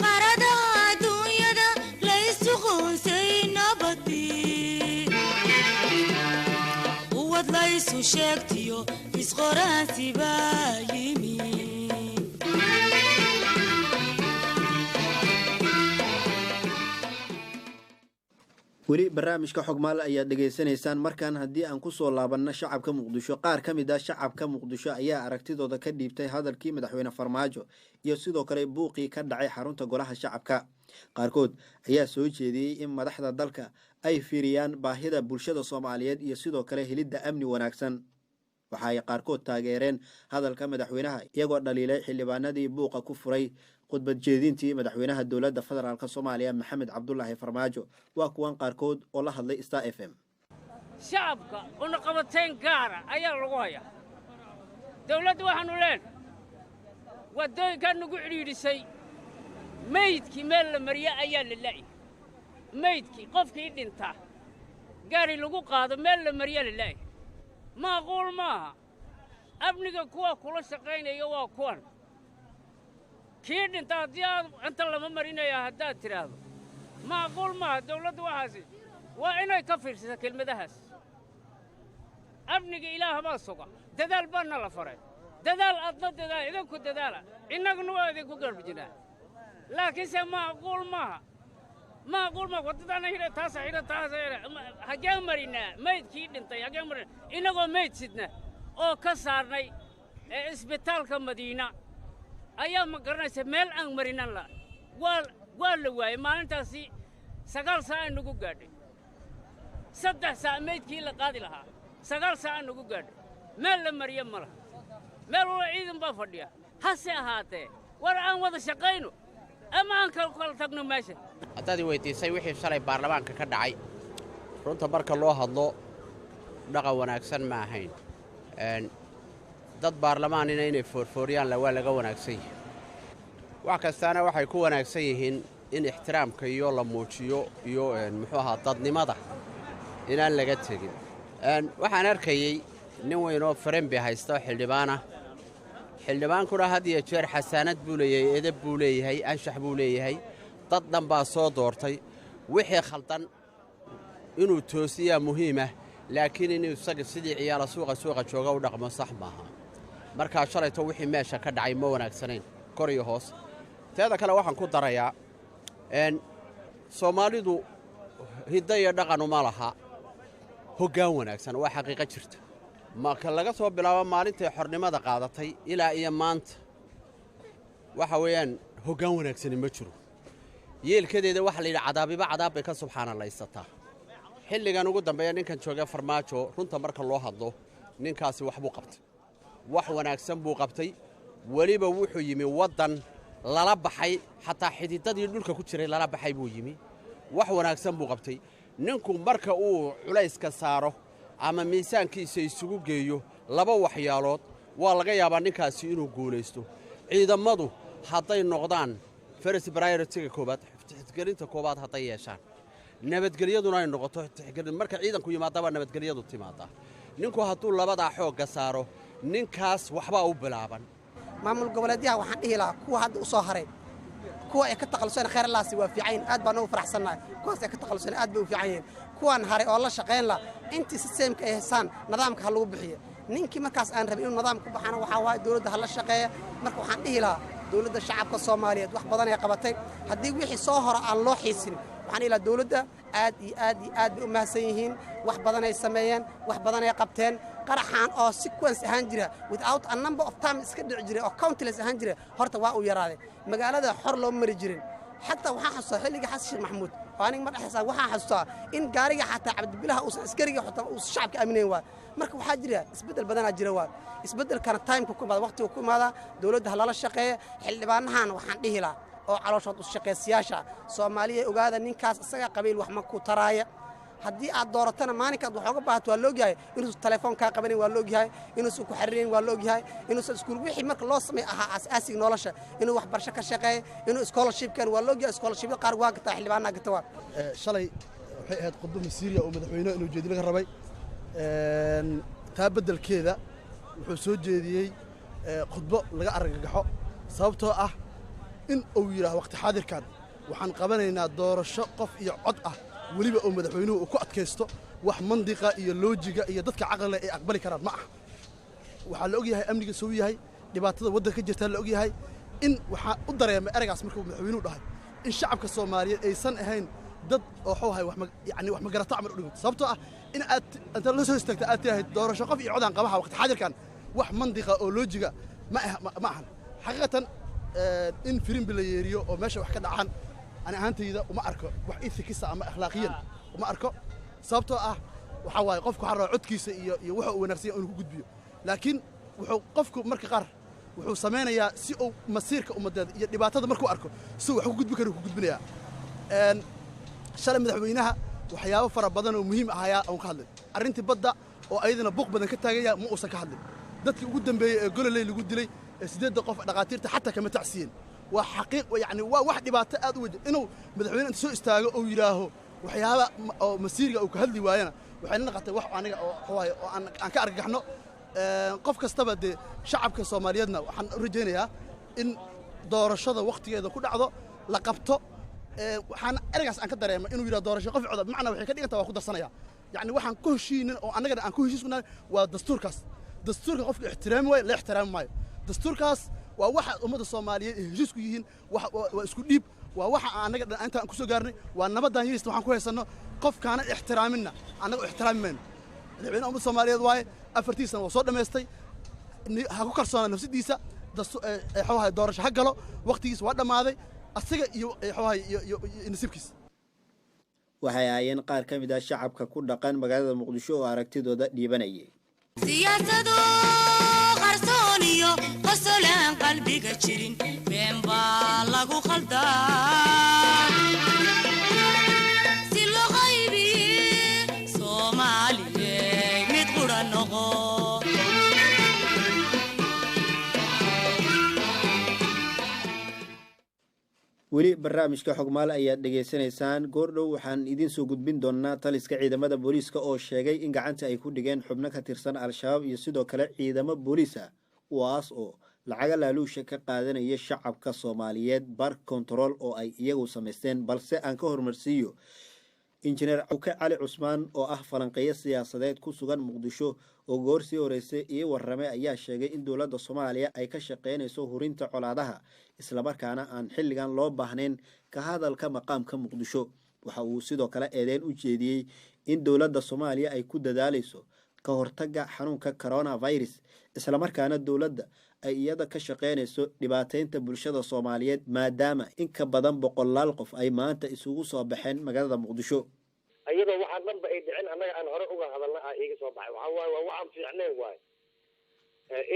Qaradaha adduunyada laysu qoonsay nabadii, uwad laysu sheegtiyo isqoraansi baa yimi. Weli barnaamijka Xogmaal ayaad dhegaysanaysaan. Markan haddii aan kusoo laabanno shacabka Muqdisho, qaar ka mid ah shacabka Muqdisho ayaa aragtidooda ka dhiibtay hadalkii madaxweyne Farmaajo iyo sidoo kale buuqii ka dhacay xarunta golaha shacabka. Qaarkood ayaa soo jeediyey in madaxda dalka ay fiiriyaan baahida bulshada Soomaaliyeed iyo sidoo kale helidda amni wanaagsan. Waxa ay qaarkood taageereen hadalka madaxweynaha, iyagoo dhaliilay xildhibaanadii buuqa ku furay khudbad jeedintii madaxweynaha dowladda federaalk Soomaaliya, Maxamed Cabdulaahi Farmaajo. Waa kuwan qaarkood oo la hadlay Star FM. Shacabka cunaqabateyn gaara ayaa lagu hayaa dawladda. Waxaannu leenahay waddooyinkaa nagu cidhiidhisay, meydkii meel la mariya ayaa la la'yay. Meydkii qofkii dhinta gaari lagu qaado meel la mariya la la'yay. Macquul maaha. Amniga kuwa kula shaqaynaya waa kuwan kii dhinta haddii aad inta lama marinaya haddaad tidhaahdo, macquul maaha. Dawladdu waxaasi waa inay ka fiirsata kelmadahaas. Amniga Ilaah baa suga. Dadaal baa nala faray. Dadaal adna dadaal, idinku dadaala, innaguna waa idinku garbijinaa, laakiinse macquul maaha, macquul maaha. Waddadana xidha, taasa xidha, taasa xidha. Haggeen marinaa maydkii dhintay? Haggeen marinaa innagoo mayd sidna oo ka saarnay ee isbitaalka Madiina ayaa ma garanaysa meel aan marinan la waa la waayey. Maalintaasi 9 saac aan nagu gaadhay, 3 saac maydkii la qaadi lahaa, 9 saac aan nagu gaadhay. Meel la mariyo ma laha, meel walba ciidan baa fadhiya. Hase ahaatee, war aan wada shaqayno ama aan kala tagno meesha. Haddaad i weydiisay wixii shalay baarlamaanka ka dhacay, runta marka loo hadlo dhaqan wanaagsan ma ahayn. Dad baarlamaanina inay foorfooriyaan la waa laga wanaagsan yahay. Wax kastaana waxay ku wanaagsan yihiin in ixtiraamka iyo la muujiyo iyo muxuu ahaa dadnimada inaan laga tegin. Waxaan arkayey nin weyn oo farenbi haysta oo xildhibaanah. Xildhibaankuna had iyo jeer xasaanad buu leeyahay, edeb buu leeyahay, anshax buu leeyahay. Dad dhan baa soo doortay. Wixii khaldan inuu toosiyaa muhiimah, laakiin inuu isaga sidii ciyaala suuqa jooga u dhaqmo sax maaha. Markaa shalayto wixii meesha ka dhacay ma wanaagsanayn, kor iyo hoos. Teeda kale waxaan ku darayaa, Soomaalidu hiddo iyo dhaqan uma laha hoggaan wanaagsan. Waa xaqiiqo jirta. Marka laga soo bilaabo maalintay xornimada qaadatay ilaa iyo maanta, waxa weeyaan hoggaan wanaagsani ma jiro. Yeelkadeeda waxaa la yidhi cadaabiba cadaab bay ka subxaanalaysataa. Xilligan ugu dambeeya ninkan jooga Farmaajo, runta marka loo hadlo, ninkaasi wax buu qabtay, wax wanaagsan buu qabtay. Weliba wuxuu yimi waddan lala baxay, xataa xididadii dhulka ku jiray lala baxay buu yimi. Wax wanaagsan buu qabtay ninku. Marka uu culayska saaro ama miisaankiisa isugu geeyo laba waxyaalood, waa laga yaabaa ninkaasi inuu guulaysto. Ciidammadu hadday noqdaan first priority-ga koowaad, tixgelinta koowaad hadday yeeshaan, nabadgelyaduna ay noqoto tixgelin, marka ciidanku yimaadabaa nabadgelyadu timaadaa. Ninku hadduu labadaa xoogga saaro, ninkaas waxbaa u bilaaban. Maamul goboleedyaha waxaan dhihi lahaa, kuwa hadda u soo haray, kuwa ay ka takhaluseen, khayr Allaasi, waa fiican yihin, aad baan ugu faraxsannahay. Kuwaas ay ka takhaluseen aad bay u fiican yihiin. Kuwaan haray oo la shaqayn la intii system-ka ay haysaan nidaamka ha lagu bixiyo. Ninkii markaas aan rabin inuu nidaam ku baxana, waxaa waaye dowladda ha la shaqeeya. Marka waxaan dhihi lahaa Dowladda shacabka Soomaaliyeed wax badan ay qabatay. Haddii wixii soo hora aan loo xiisin, waxaan ilaa dowladda aad iyo aad iyo aad bay u mahadsan yihiin. Wax badan ay sameeyeen, wax badan ay qabteen. Qaraxaan oo sequence ahaan jira, without a number of time iska dhici jiray oo countless ahaan jira, horta waa uu yaraaday. Magaalada xor loo mari jirin. Xataa waxaan xasuustaa xilligii Xasan Sheekh Maxamuud oo aniga mar dhexdiisa, waxaan xasuustaa in gaariga xataa Cabdibilaha uusan askariga xataa uusan shacabka aaminayn waa. Marka waxaa jira isbeddel badanaa jira, waa isbeddelkana timeka ku imaada, waqtiga ku imaada. Dowladda ha lala shaqeeya. Xildhibaanahan waxaan dhihi lahaa oo calooshood u shaqaysiyaasha Soomaaliya, ogaada ninkaas isaga qabiil wax ma ku taraaya. Haddii aad dooratana, maalinkaad wax oga baahato waa laogyahay inuusan telefoon kaa qabanayn, waa laogyahay inuusan ku xariirayn, waa laogyahay inuusan iskuul wixii marka loo samey ahaa asaasiga nolosha, inuu waxbarasho ka shaqeeya, inuu scholarshipkan waa laogyahay. Scholarshipyada qaar waa gataa, xildhibaanaa gata waa. Shalay waxay ahayd khudbo masiiriya oo madaxweyne inuu jeedi laga rabay. Taa beddelkeeda wuxuu soo jeediyey khudbo laga argagaxo, sababtoo ah in uu yidhaah waqti xaadirkan waxaan qabanaynaa doorasho qof iyo cod ah, weliba oo madaxweynuhu uu ku adkaysto wax mandiqa iyo loojiga iyo dadka caqliga ay aqbali karaan ma aha. Waxaa la ogyahay amniga suu yahay, dhibaatada waddanka ka jirtaa la ogyahay. In waxaa u dareemay eraygaas markuu madaxweynuhu dhahay in shacabka Soomaaliyeed aysan ahayn dad oo waxuu ahay wax yani wax magarata camal u dhigto, sababtoo ah in aad inta la soo istaagta aad tiraahid doorasho qof iyo codaan qabaha waqti xaadirkan, wax mandiqa oo loojiga ma ah, ma ahan. Xaqiiqatan in firimbi la yeeriyo oo meesha wax ka dhacaan, ani ahaantayda uma arko wax ethicsa ama akhlaaqiyan uma arko, sababtoo ah waxaa waaye qofku waxaa rabaa codkiisa iyo waxa uu wanaagsan yahay inuu ku gudbiyo, laakiin wuxuu qofku marka qaar wuxuu samaynayaa si uu masiirka ummaddeeda iyo dhibaatada markuu arko si uu wax ku gudbi karo ku gudbinayaa. Shalay madaxweynaha waxyaabo fara badan oo muhiim ah ayaa uun ka hadlay. Arrintii badda oo ayadana buuq badan ka taagaya ma uusan ka hadlin. Dadkii ugu dambeeyey ee Gololey lagu dilay ee 8-da qof, dhaqaatiirta xataa kama tacsiyeen. Waa xaqiiq, yani waa wax dhibaato aad u weyn inuu madaxweyne inta soo istaago uu yidhaaho waxyaaba oo masiiriga uu ka hadli waayana. Waxay la noqotay wax aniga oo waxawaaye oo aan ka argagaxno. Qof kastaba dee shacabka Soomaaliyeedna waxaan u rajaynayaa in doorashada wakhtigeeda ku dhacdo la qabto. Waxaan ereygaas aan ka dareemay inuu yidhaha doorasho qof coda, bimacnaa waxay ka dhigantaa waa ku darsanaya. Yacni waxaan ku heshiinin oo annagana aan ku heshiis ku nahay waa dastuurkaas. Dastuurka qofka ixtiraami waayo la ixtiraami maayo. Dastuurkaas waa waxa ummadda Soomaaliyeed ay heshiis ku yihiin, waa isku dhiib, waa waxa aan annaga dhan intaan ku soo gaarnay, waa nabadaan yirista waxaan ku haysanno. Qofkaana ixtiraaminna annaga ixtiraami mayno. Madaxweynaha ummadda Soomaaliyeed waaye, afartiisana waa soo dhammaystay, ha ku kalsoonaa nafsadiisa. Waxuu doorasho ha galo, waqtigiisa waa dhammaaday, asiga iyo waxuu iyo nasiibkiisa. Waxay ahaayeen qaar ka mid ah shacabka ku dhaqan magaalada Muqdisho oo aragtidooda dhiibanayay. Siyaasadu qarsoon iyo qosolaan qalbiga jirin, been baa lagu khaldaa si loo qaybiye. Soomaaliye mid qura noqo. Weli barnaamijka Xogmaal ayaad dhegaysanaysaan. Goordhow waxaan idiin soo gudbin doonaa taliska ciidamada booliiska oo sheegay in gacanta ay ku dhigeen xubno ka tirsan Al-Shabaab iyo sidoo kale ciidamo booliis ah, kuwaas oo lacaga laaluusha ka qaadanaya shacabka Soomaaliyeed bar kontarool oo ay iyagu samaysteen. Balse aan ka horumarsiiyo Injineer Cawke Cali Cusmaan oo ah falanqeeyo siyaasadeed ku sugan Muqdisho oo goor sii horeysay ii warramay ayaa sheegay in dowladda Soomaaliya ay ka shaqeynayso hurinta colaadaha, islamarkaana aan xilligan loo baahnayn ka hadalka maqaamka Muqdisho. Waxa uu sidoo kale eedeyn u jeediyey in dowladda Soomaaliya ay ku dadaalayso ka hortagga xanuunka coronavirus, islamarkaana dowladda ay iyada ka shaqeynayso dhibaateynta bulshada Soomaaliyeed, maadaama in ka badan boqolaal qof ay maanta isugu soo baxeen magaalada Muqdisho. Iyadoo waxaan dhanba ay dhicin annaga aan hore uga hadalna ah iiga soo baxay, waxaa waaye waa waxaan fiicneen waaye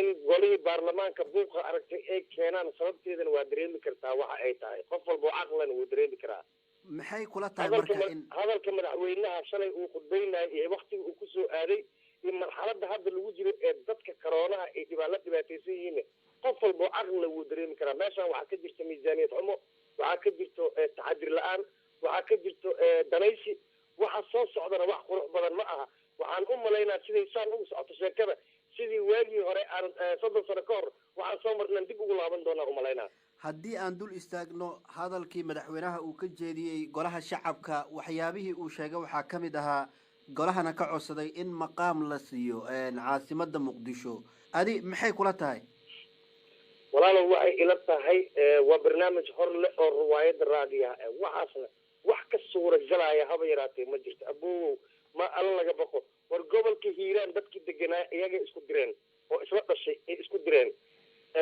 in golihii baarlamaanka buuqa aragtay ay keenaan. Sababteedana waa dareemi kartaa waxa ay tahay, qof walba oo caqlan wuu dareemi karaa. Maxay kula tahay marka in hadalka madaxweynaha shalay uu khudbaynayo iyo waktiga uu kusoo aaday iyo marxaladda hadda lagu jiro ee dadka karoonaha ay la dhibaataysan yihiin, qof walba oo caqlina wuu dareemi karaa. Meeshan waxaa ka jirta miisaaniyad xumo, waxaa ka jirto taxadir la-aan, waxaa ka jirto danaysi. Waxa soo socdana wax qurux badan ma aha. Waxaan u malaynaa siday saan ugu socoto sheekada, sidii waagii hore aan 30 sano ka hor waxaan soo marnaan dib ugu laaban doonaa u malaynaa. Haddii aan dul istaagno hadalkii madaxweynaha uu ka jeediyey golaha shacabka, waxyaabihii uu sheegay waxaa ka mid ahaa golahana ka codsaday in maqaam la siiyo caasimadda Muqdisho. Adi maxay kula tahay? Walaalow, waxay ila tahay waa barnaamij hor leh oo riwaayadda raadiyaha ah. Waxaasna wax ka suura galaya haba yaraatee ma jirto. Abowow, ma alla laga baqo. War gobolka Hiiraan dadkii deganaa iyagay isku direen oo isla dhashay ay isku direen.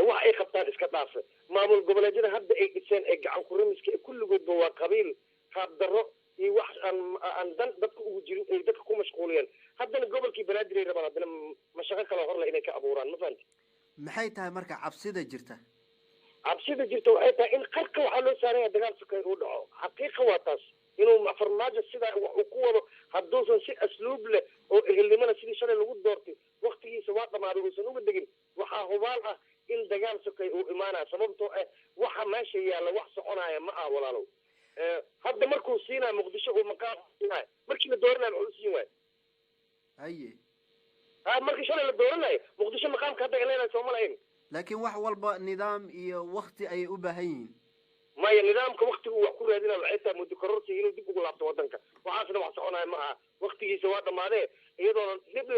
Wax ay qabtaan iska dhaafe. Maamul goboleedyada hadda ay dhiseen ee gacan kuramiska ee kulligoodba waa qabiil, qaab darro iyo wax aan dan dadka ugu jirin ay dadka ku mashquuliyeen. Haddana gobolkii Banaadir ay rabaan haddana mashaqo kaloo horle inay ka abuuraan, ma fahanti? Maxay tahay marka cabsida jirta? Cabsida jirta waxay tahay in qarka waxaa loo saaranya dagaal sukay uu dhaco. Xaqiiqa waa taas, inuu Farmaajo sidaa wax uu ku wado, hadduusan si asluub leh oo ehelnimona sidii shalay lagu doortay, waktigiisa waa dhamaaday, uusan uga degin, waxaa hubaal ah in dagaal sokay uu imaanaya. Sababtoo ah waxa meesha yaalla wax soconaya ma ah, walaalow. Hadda markuu siinayo Muqdisho uu maqaam siinayo, markii la dooranayo muxuu siin waaya? Haye. Ha, markii shalay la dooranayo Muqdisho maqaamka hadda ay leedahay sooma lahayn? Laakiin wax walba nidaam iyo wakti ayay u baahan yihiin. Maya, nidaamka waktigu wax ku raadinaya waxay tahay muddo kororsi inuu dib ugu laabto wadanka. Waxaasna wax soconaya ma aha, waktigiisa waa dhamaadee. Iyadoona dhib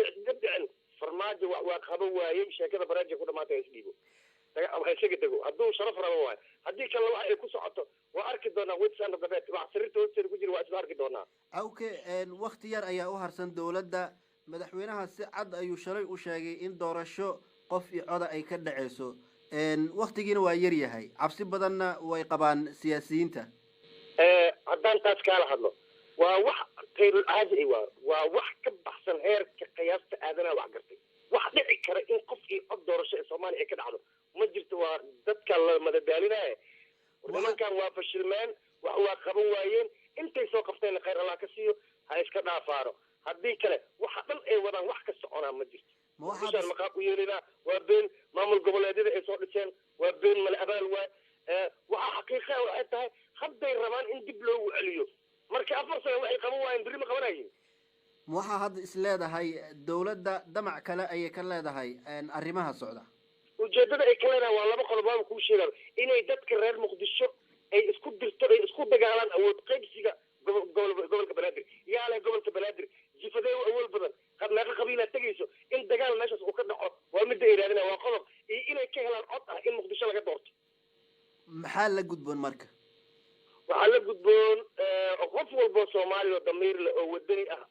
dhicin, Farmaajo wax waa qaba waayey. Sheekada baraaja ku dhamaatay, ha isdhiibo, ha isaga dego hadduu sharaf rabo waayo. Haddii kale waxa ay ku socoto waa arki doonaa. Witsand of the bed, wax sariirta hoosteeda ku jira waa isla arki doonaa. Awke, wakti yar ayaa u harsan dowladda. Madaxweynaha si cad ayuu shalay u sheegay in doorasho qof iyo coda ay ka dhaceyso, waktigiina waa yar yahay, cabsi badanna way qabaan siyaasiyiinta. Haddaan taas kaala hadlo, waa wax kayrul caadi, waa wax ka baxsan heerka qiyaasta aadanaha wax gartay. Wax dhici kara in qof iyo cod doorasho ee Soomaaliya ay ka dhacdo ma jirto. Waa dadka la madadaalinaya. Nimankan waa fashilmeen, wax waa qaban waayeen. Intay soo qabteenna khayr Allah ka siiyo, ha iska dhaafaano. Haddii kale waxa dhan ay wadaan wax ka soconaa ma jirto. Muqdishaan maqaab u yeelinaa waa been. Maamul goboleedyada ay soo dhiseen waa been, male abaal waay. Waxa xaqiiqa waxay tahay hadday rabaan in dib loogu celiyo. Marka 4 sano waxay qaban waayeen berri ma qabanayin. Ma waxaa hadda is leedahay dowladda damac kale ayay ka leedahay arrimaha socda? Ujeedada ay ka leedahay waa laba qodob, waaba kuu sheegaa: inay dadka reer Muqdisho ay isku dirto, ay isku dagaalaan awood qaybsiga gobolka Banaadir. Yaa leh gobolka Banaadir? Jifadee u awood badan? Meeqa qabiilaa tegayso? In dagaal meeshaas uu ka dhaco waa midda ay raadinaya, waa qodob. Iyo inay ka helaan cod ah in Muqdisho laga doorto. Maxaa la gudboon marka? Waxaa la gudboon qof walboo Soomaaliya oo damiir leh oo wadani ah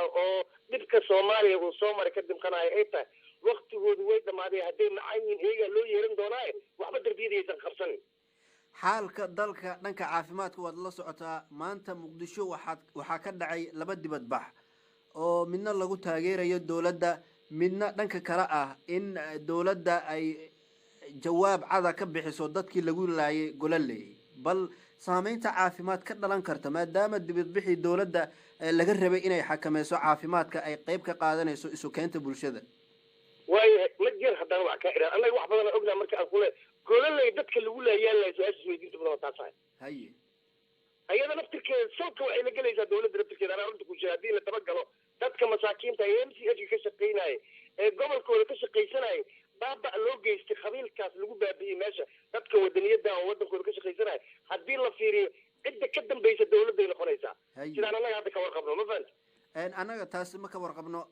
oo dhibka Soomaaliya uu soo maray ka dimqanaya ay tahay, waktigoodu way dhammaaday. Hadday macaan yihiin iyagaa loo yeeran doonaaye, waxba darbiyada aysan qabsanin. Xaalka dalka dhanka caafimaadka waad la socotaa. Maanta Muqdisho waxaa ka dhacay laba dibadbax oo midna lagu taageerayo dowladda, midna dhanka kale ah in dowladda ay jawaab cada ka bixiso dadkii lagu laayay Gololey. Bal saameynta caafimaad ka dhalan karta, maadaama dibadbixii dowladda laga rabay inay xakameyso caafimaadka ay qeyb ka qaadanayso isu keenta bulshada. Waayahay, ma jir haddana wax kaa idhaan. Annaga wax badan ognaa. Marka aan kule Gololey dadka lagu laayaa lahay, su-aasha isweydiinta badan waa taas ahay. Haye. Ayada naftirkeeda salka waxay la gelaysaa dowladda naftirkeeda. Anaa runta ku sheega, haddii la dabagalo dadka masaakiinta ee MCH ka shaqaynaya ee gobolkooda ka shaqaysanaya, baaba loo geystay, qabiilkaas lagu baabi'iyey meesha, dadka wadaniyada oo wadankooda ka shaqaysanaya, haddii la fiiriyo cidda ka dambaysa dowladday noqonaysaa. Sidaan annaga hadda ka warqabno, ma fahanti? Annaga taasi ma ka warqabno.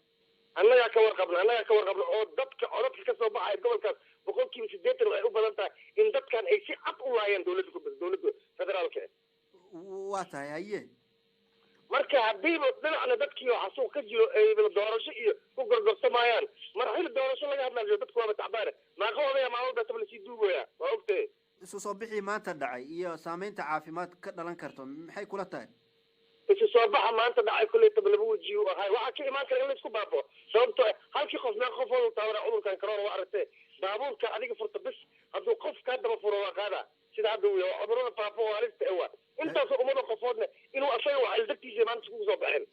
Annagaa ka warqabno, annagaa ka warqabno oo dadka codadka kasoo baxaya gobolkaas 80% waxay u badan tahay in dadkan ay si cad u laayeen dowladda federaalka. Waa tahay, haye. Marka haddiiba dhinacna dadkii oo xasuuq ka jiro ay doorasho iyo ku gorgortamayaan, marxil doorasho laga hadlaayo, dadku waaba tacbaane. Maaqa odaya maalmo beetaba lasii duugaya, waa ogtahay. Isu soo bixii maanta dhacay iyo saameynta caafimaad ka dhalan karto maxay kula tahay? Isu soo baxa maanta dhacay kuleytaba laba weji u ahay. Waxaa ka imaan kara in laisku baabao, sababtoo ah halkii qof meeqa qof oo taabana cudurkan corona? Waa aragtee, baabuurka adiga furta bis, hadduu qof kaa daba furo waa qaada. Sida hadda uu yahay cudurada faafo oo halista eh, waa intaasoo ummada qofoodna inuu asaga wax dartiisa maanta iskugu soo baxeen.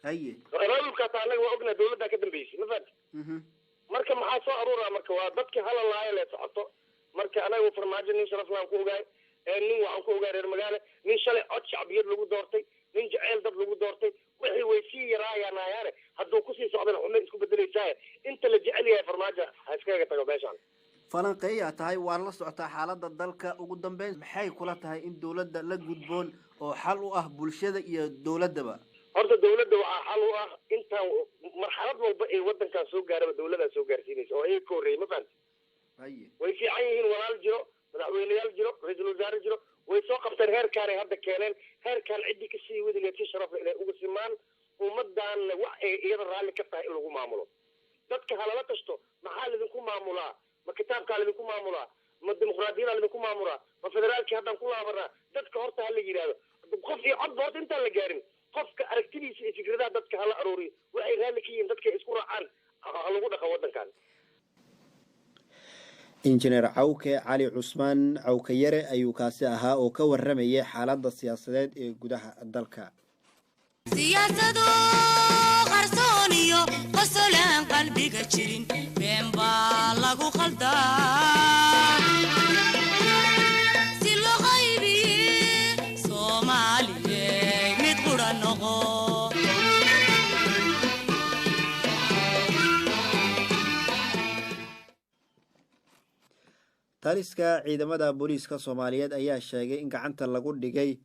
Haye. Abaabulka taa annaga waa ognaa, dowladdaa ka dambeysay, ma fahanti? Marka maxaa soo aruuraa? Marka waa dadka hala laaya le socoto. Marka anaga Farmaajo nin sharaf laan ku ogaay, nin waxaan ku ogaay reer magaale, nin shalay cod shacbiyad lagu doortay, nin jaceyl dad lagu doortay. Wixii way sii yaraayanaayaane, hadduu kusii socdana xumay isku bedelaysaa. Inta la jecel yahay Farmaajo ha iskaga tago meeshaan. Falanqeeyaa tahay, waa la socotaa xaaladda dalka. Ugu dambeyn, maxay kula tahay in dowladda la gudboon oo xal u ah bulshada iyo dowladdaba? Horta dowladda waxaa xal u ah intaan marxalad walba ee wadankan soo gaaraba dowladaa soo gaarsiinaysa oo iyaga ka horreeyay, ma fahanti? Way fiican yihiin. Walaal jiro, madaxweyneyaal jiro, ra-iisul wasaare jiro, way soo qabteen. Heerkaanay hadda keeneen, heerkaan ciddii kasii wadi lahayd si sharaf leh inay uga simaan ummaddaanna, wax ay iyada raalli ka tahay in lagu maamulo. Dadka halala tashto. Maxaa lidinku maamulaa? Ma kitaabkaa lidinku maamulaa? Ma dimuqraadiyadaa lidinku maamulaa? Ma federaalkii haddaan ku laabanaa? Dadka horta hala yidhaahdo qof iyo codba. Horta intaan la gaarin, qofka aragtidiisa iyo fikradaha dadka hala arooriyo. Waxay raalli ka yihiin dadka ay isku raacaan ha lagu dhaqa waddankan. Injineer Cawke Cali Cusmaan Cawkayare ayuu kaasi ahaa oo ka waramayay xaaladda siyaasadeed ee gudaha dalka. Siyaasado qarsoon iyo qosolaan qalbiga jirin, been baa lagu khaldaa si loo qaybiye. Soomaaliye, mid qura noqo. Taliska ciidamada booliiska Soomaaliyeed ayaa sheegay in gacanta lagu dhigay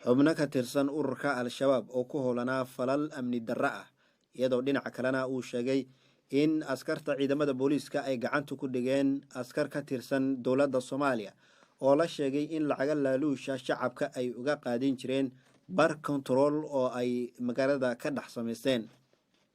xubno ka tirsan ururka Al-Shabaab oo ku howlanaa falal amni darro ah, iyadoo dhinaca kalena uu sheegay in askarta ciidamada booliiska ay gacanta ku dhigeen askar ka tirsan dowladda Soomaaliya oo la sheegay in lacaga laaluusha shacabka ay uga qaadin jireen bar kontarool oo ay magaalada ka dhex samaysteen.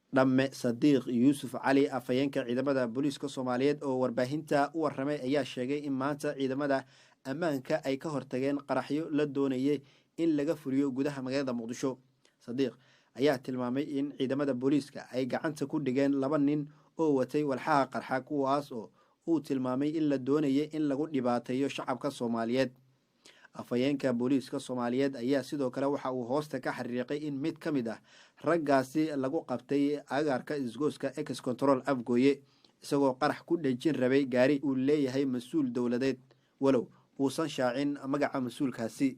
Dhamme Sadiiq Yuusuf Cali, afhayeenka ciidamada booliiska Soomaaliyeed oo warbaahinta u waramay, ayaa sheegay in maanta ciidamada ammaanka ay ka hortageen qaraxyo la doonayay in laga fuliyo gudaha magaalada Muqdisho. Sadiiq ayaa tilmaamay in ciidamada booliiska ay gacanta ku dhigeen laba nin oo watay walxaha qarxa, kuwaas oo uu tilmaamay in la doonayay in lagu dhibaateeyo shacabka Soomaaliyeed. Afhayeenka booliiska Soomaaliyeed ayaa sidoo kale waxa uu hoosta ka xariiqay in mid ka mid ah raggaasi lagu qabtay agaarka isgooska Ex Control Afgooye, isagoo qarax ku dhejin rabay gaari uu leeyahay mas-uul dowladeed, walow uusan shaacin magaca mas-uulkaasi.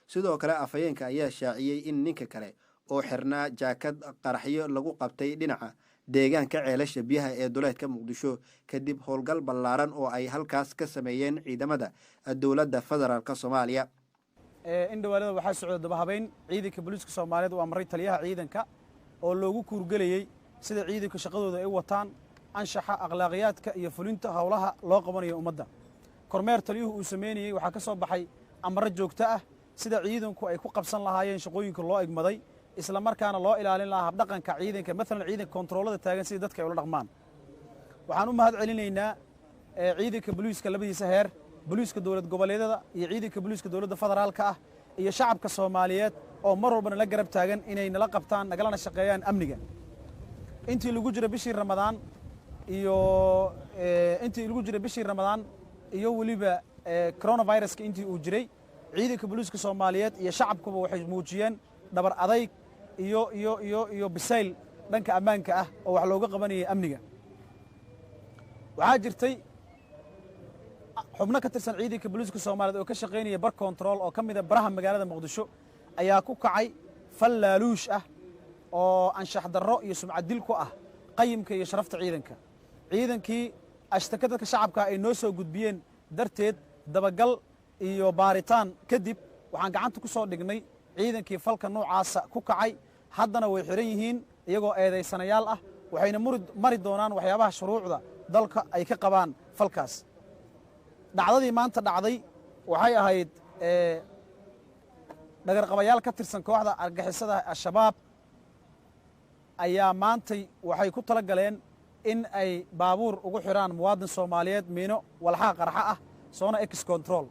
Sidoo kale afhayeenka ayaa shaaciyey in ninka kale oo xirnaa jaakad qaraxyo lagu qabtay dhinaca deegaanka Ceelasha Biyaha ee duleedka Muqdisho, kadib howlgal ballaaran oo ay halkaas ka sameeyeen ciidamada dowladda federaalk Soomaaliya. In dhawaalada waxaa socda dabahabeyn ciidanka booliiska Soomaaliyeed waa maray taliyaha ciidanka oo loogu kuurgelayey sida ciidanka shaqadooda ay u wataan, anshaxa, akhlaaqiyaadka iyo fulinta howlaha loo qabanayo ummadda. Kormeer taliyuhu uu sameynayey waxaa ka soo baxay amaro joogto ah sida ciidanku ay ku qabsan lahaayeen shaqooyinka loo egmaday, isla markaana loo ilaalin lahaa habdhaqanka ciidanka, maalan ciidanka kontaroolada taagan sidii dadka ay ula dhaqmaan. Waxaan u mahad celinaynaa ciidanka booliiska labadiisa heer, booliiska dowlad goboleedyada iyo ciidanka booliiska dowladda federaalka ah, iyo shacabka Soomaaliyeed oo mar walba nala garab taagan inay nala qabtaan, nagalana shaqeeyaan amniga. Intii lagu jira bishii Ramadaan iyo intii lagu jira bishii Ramadaan iyo weliba coronaviruska intii uu jiray, ciidanka booliiska Soomaaliyeed iyo shacabkuba waxay muujiyeen dhabar adayg iyo bisayl dhanka ammaanka ah oo wax looga qabanayay amniga. Waxaa jirtay xubno ka tirsan ciidanka booliiska Soomaaliyeed oo ka shaqaynaya bar kontarool oo ka mida baraha magaalada Muqdisho ayaa ku kacay fal laaluush ah oo anshax darro iyo sumcad dil ku ah qayimka iyo sharafta ciidanka. Ciidankii ashtaka dadka shacabka ay noo soo gudbiyeen darteed, dabagal iyo baaritaan kadib, waxaan gacanta ku soo dhignay ciidankii falka noocaasa ku kacay. Haddana way xiran yihiin iyagoo eedaysanayaal ah, waxayna mari doonaan waxyaabaha shuruucda dalka ay ka qabaan falkaas. Dhacdadii maanta dhacday waxay ahayd dhagarqabayaal ka tirsan kooxda argagixisada Al-Shabaab ayaa maantay waxay ku tala galeen in ay baabuur ugu xidhaan muwaadin Soomaaliyeed miino walxaha qarxa ah soona Ex Control.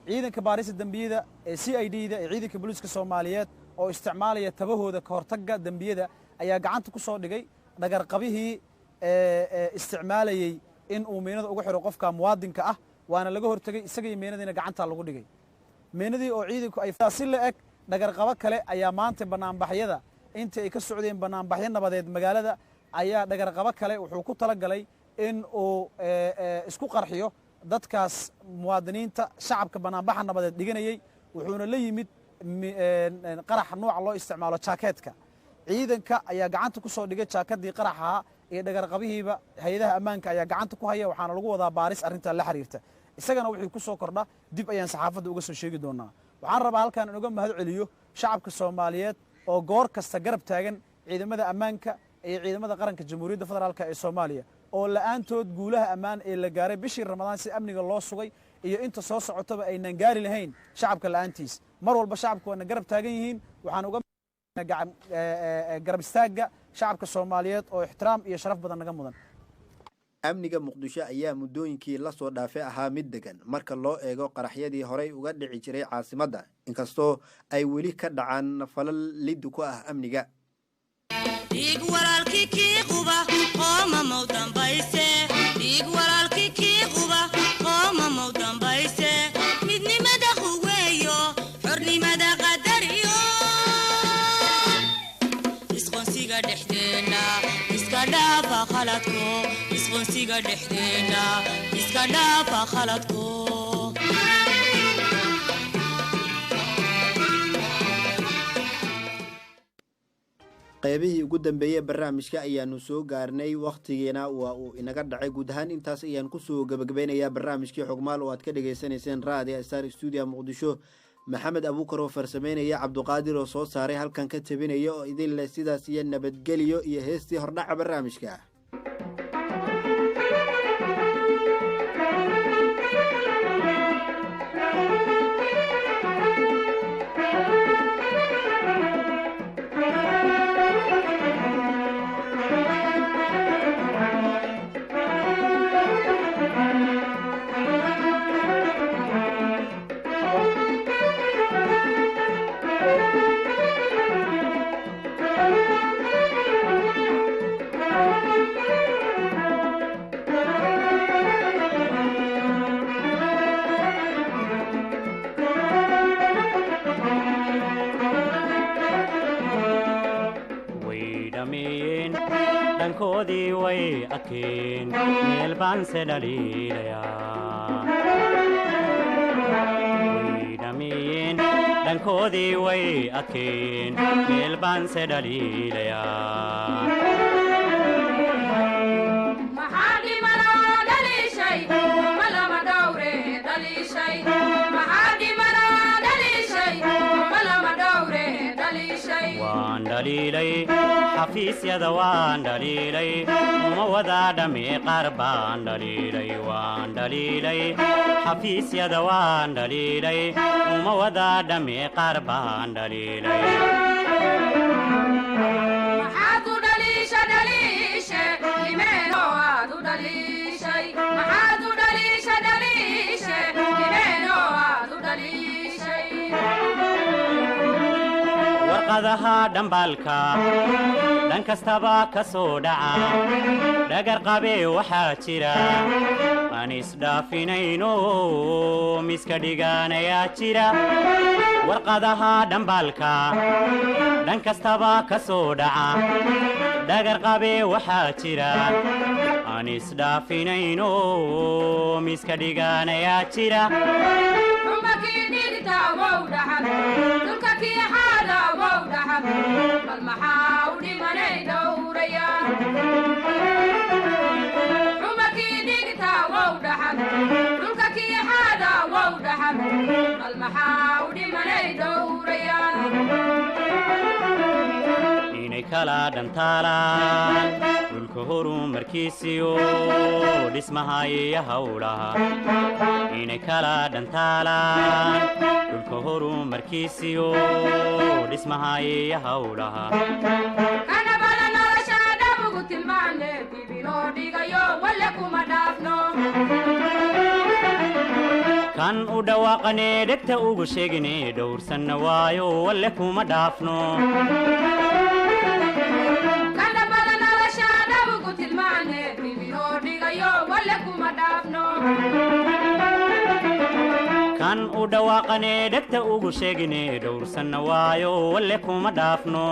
Ciidanka baarista dembiyada ee CID da ee ciidanka booliiska Soomaaliyeed oo isticmaalaya tabahooda ka hortagga dembiyada ayaa gacanta ku soo dhigay dhagarqabihii isticmaalayey in uu miinada ugu xidho qofka muwaadinka ah, waana laga hortegey isagii, miinadiina gacanta lagu dhigay, miinadii oo ciidanku ay si la eg. Dhagarqabo kale ayaa maanta banaanbaxyada intii ay ka socdeen banaanbaxyo nabadeed magaalada ayaa dhagarqabo kale wuxuu ku talagalay in uu isku qarxiyo dadkaas muwaadiniinta shacabka banaanbaxa nabadeed dhiganayey, wuxuuna la yimid qaraxa nooca loo isticmaalo jaakeetka. Ciidanka ayaa gacanta ku soo dhigay jaakadii qaraxahaa iyo dhagarqabihiiba. Hay-adaha ammaanka ayaa gacanta ku haya, waxaana lagu wadaa baaris arrintaa la xiriirta. Isagana wixii ku soo kordha dib ayaan saxaafadda uga soo sheegi doonaa. Waxaan rabaa halkan inuga mahad celiyo shacabka Soomaaliyeed oo goor kasta garab taagan ciidamada ammaanka. iyo ciidamada qaranka Jamhuuriyadda Federaalka ee Soomaaliya oo la'aantood guulaha ammaan ee la gaaray bishii Ramadaan si amniga loo sugay iyo inta soo socotaba aynan gaari lahayn shacabka la'aantiis. Mar walba shacabku waana garab taagan yihiin. Waxaan uga garab istaagga shacabka Soomaaliyeed oo ixtiraam iyo sharaf badan naga mudan. Amniga Muqdisho ayaa muddooyinkii lasoo dhaafay ahaa mid degan marka loo eego qaraxyadii horey uga dhici jiray caasimadda, inkastoo ay weli ka dhacaan falal liddu ku ah amniga. Dhiig walaalkii kii quba qoomamaw dambayse, dhiig walaalkii kii quba qoomamaw dambayse, midnimada quweeyo, xornimada qadariyo, isqoonsiga dhexdeenna iska dhaafa khaladko, isqoonsiga dhexdeenna iska dhaafa khaladko. Qaybihii ugu dambeeyey barnaamijka ayaanu soo gaarnay, wakhtigiina waa uu inaga dhacay. Guud ahaan intaas ayaan kusoo gebagabeynayaa barnaamijkii Xogmaal oo aad ka dhagaysanayseen Raadiya Star Stuudiya Muqdisho. Maxamed Abuukar oo farsameynaya, Cabduqaadir oo soo saaray, halkan ka tabinaya oo idin leh sidaas iyo nabadgeliyo iyo heestii hordhaca barnaamijka. Way dhammeeyeen dhankoodii, way adkeen, meel baanse dhaliilayaa. Way dhammeeyeen dhankoodii, way adkeen, meel baanse dhaliilayaa. Maxaa dhimanaa dhaliishay uma lama dhowre dhaliishay? Maxaa dhimanaa dhaliishay uma lama dhowre dhaliishay? Waan dhaliilay xafiisyada, waan dhaliilay, uma wada dhame, qaar baan dhaliilay. Waan dhaliilay xafiisyada, waan dhaliilay, uma wada dhame, qaar baan dhaliilay. Maxaad u dhaliisha dhaliishe limeenoo aad u dhaliishay? Maxaad u dhaliisha dhaliishe limeenoo aad u dhaliishay? Warqadaha dhambaalka dhan kastaba ka soo dhaca, dhagar qabee waxaa jira aan isdhaafinayno, miska dhigaanayaa jira. Warqadaha dhambaalka dhan kastaba ka soo dhaca, dhagar qabee waxaa jira aan isdhaafinayno, miska dhigaanayaa jira. Xuma kii dhigta wow dhaxal, dhulka kii xaada wow dhaxal, bal maxaa u dhimanay dhowraya? Xuma kii dhigta wow dhaxal, dhulka kii xaada wow dhaxal, bal maxaa u dhimanay dhowraya? Inay kala dhantaalaan dhulka horumarkiisiyo dhismaha iyo howlaha, inay kala dhantaalaan dhulka horumarkiisiyo dhismaha iyo howlaha. Kana badan nolosha dhabugu tilmaane, dibiloo dhigayo walle kuma dhaafno. Kan u dhawaaqane dhegta ugu sheegine, dhowrsanna waayo, walle kuma dhaafno. Kana badan nolosha dhabugu tilmaane, dibiloo dhigayo walle kuma dhaafno. Kan u dhawaaqane dhegta ugu sheegine, dhowrsanna waayo, walle kuma dhaafno.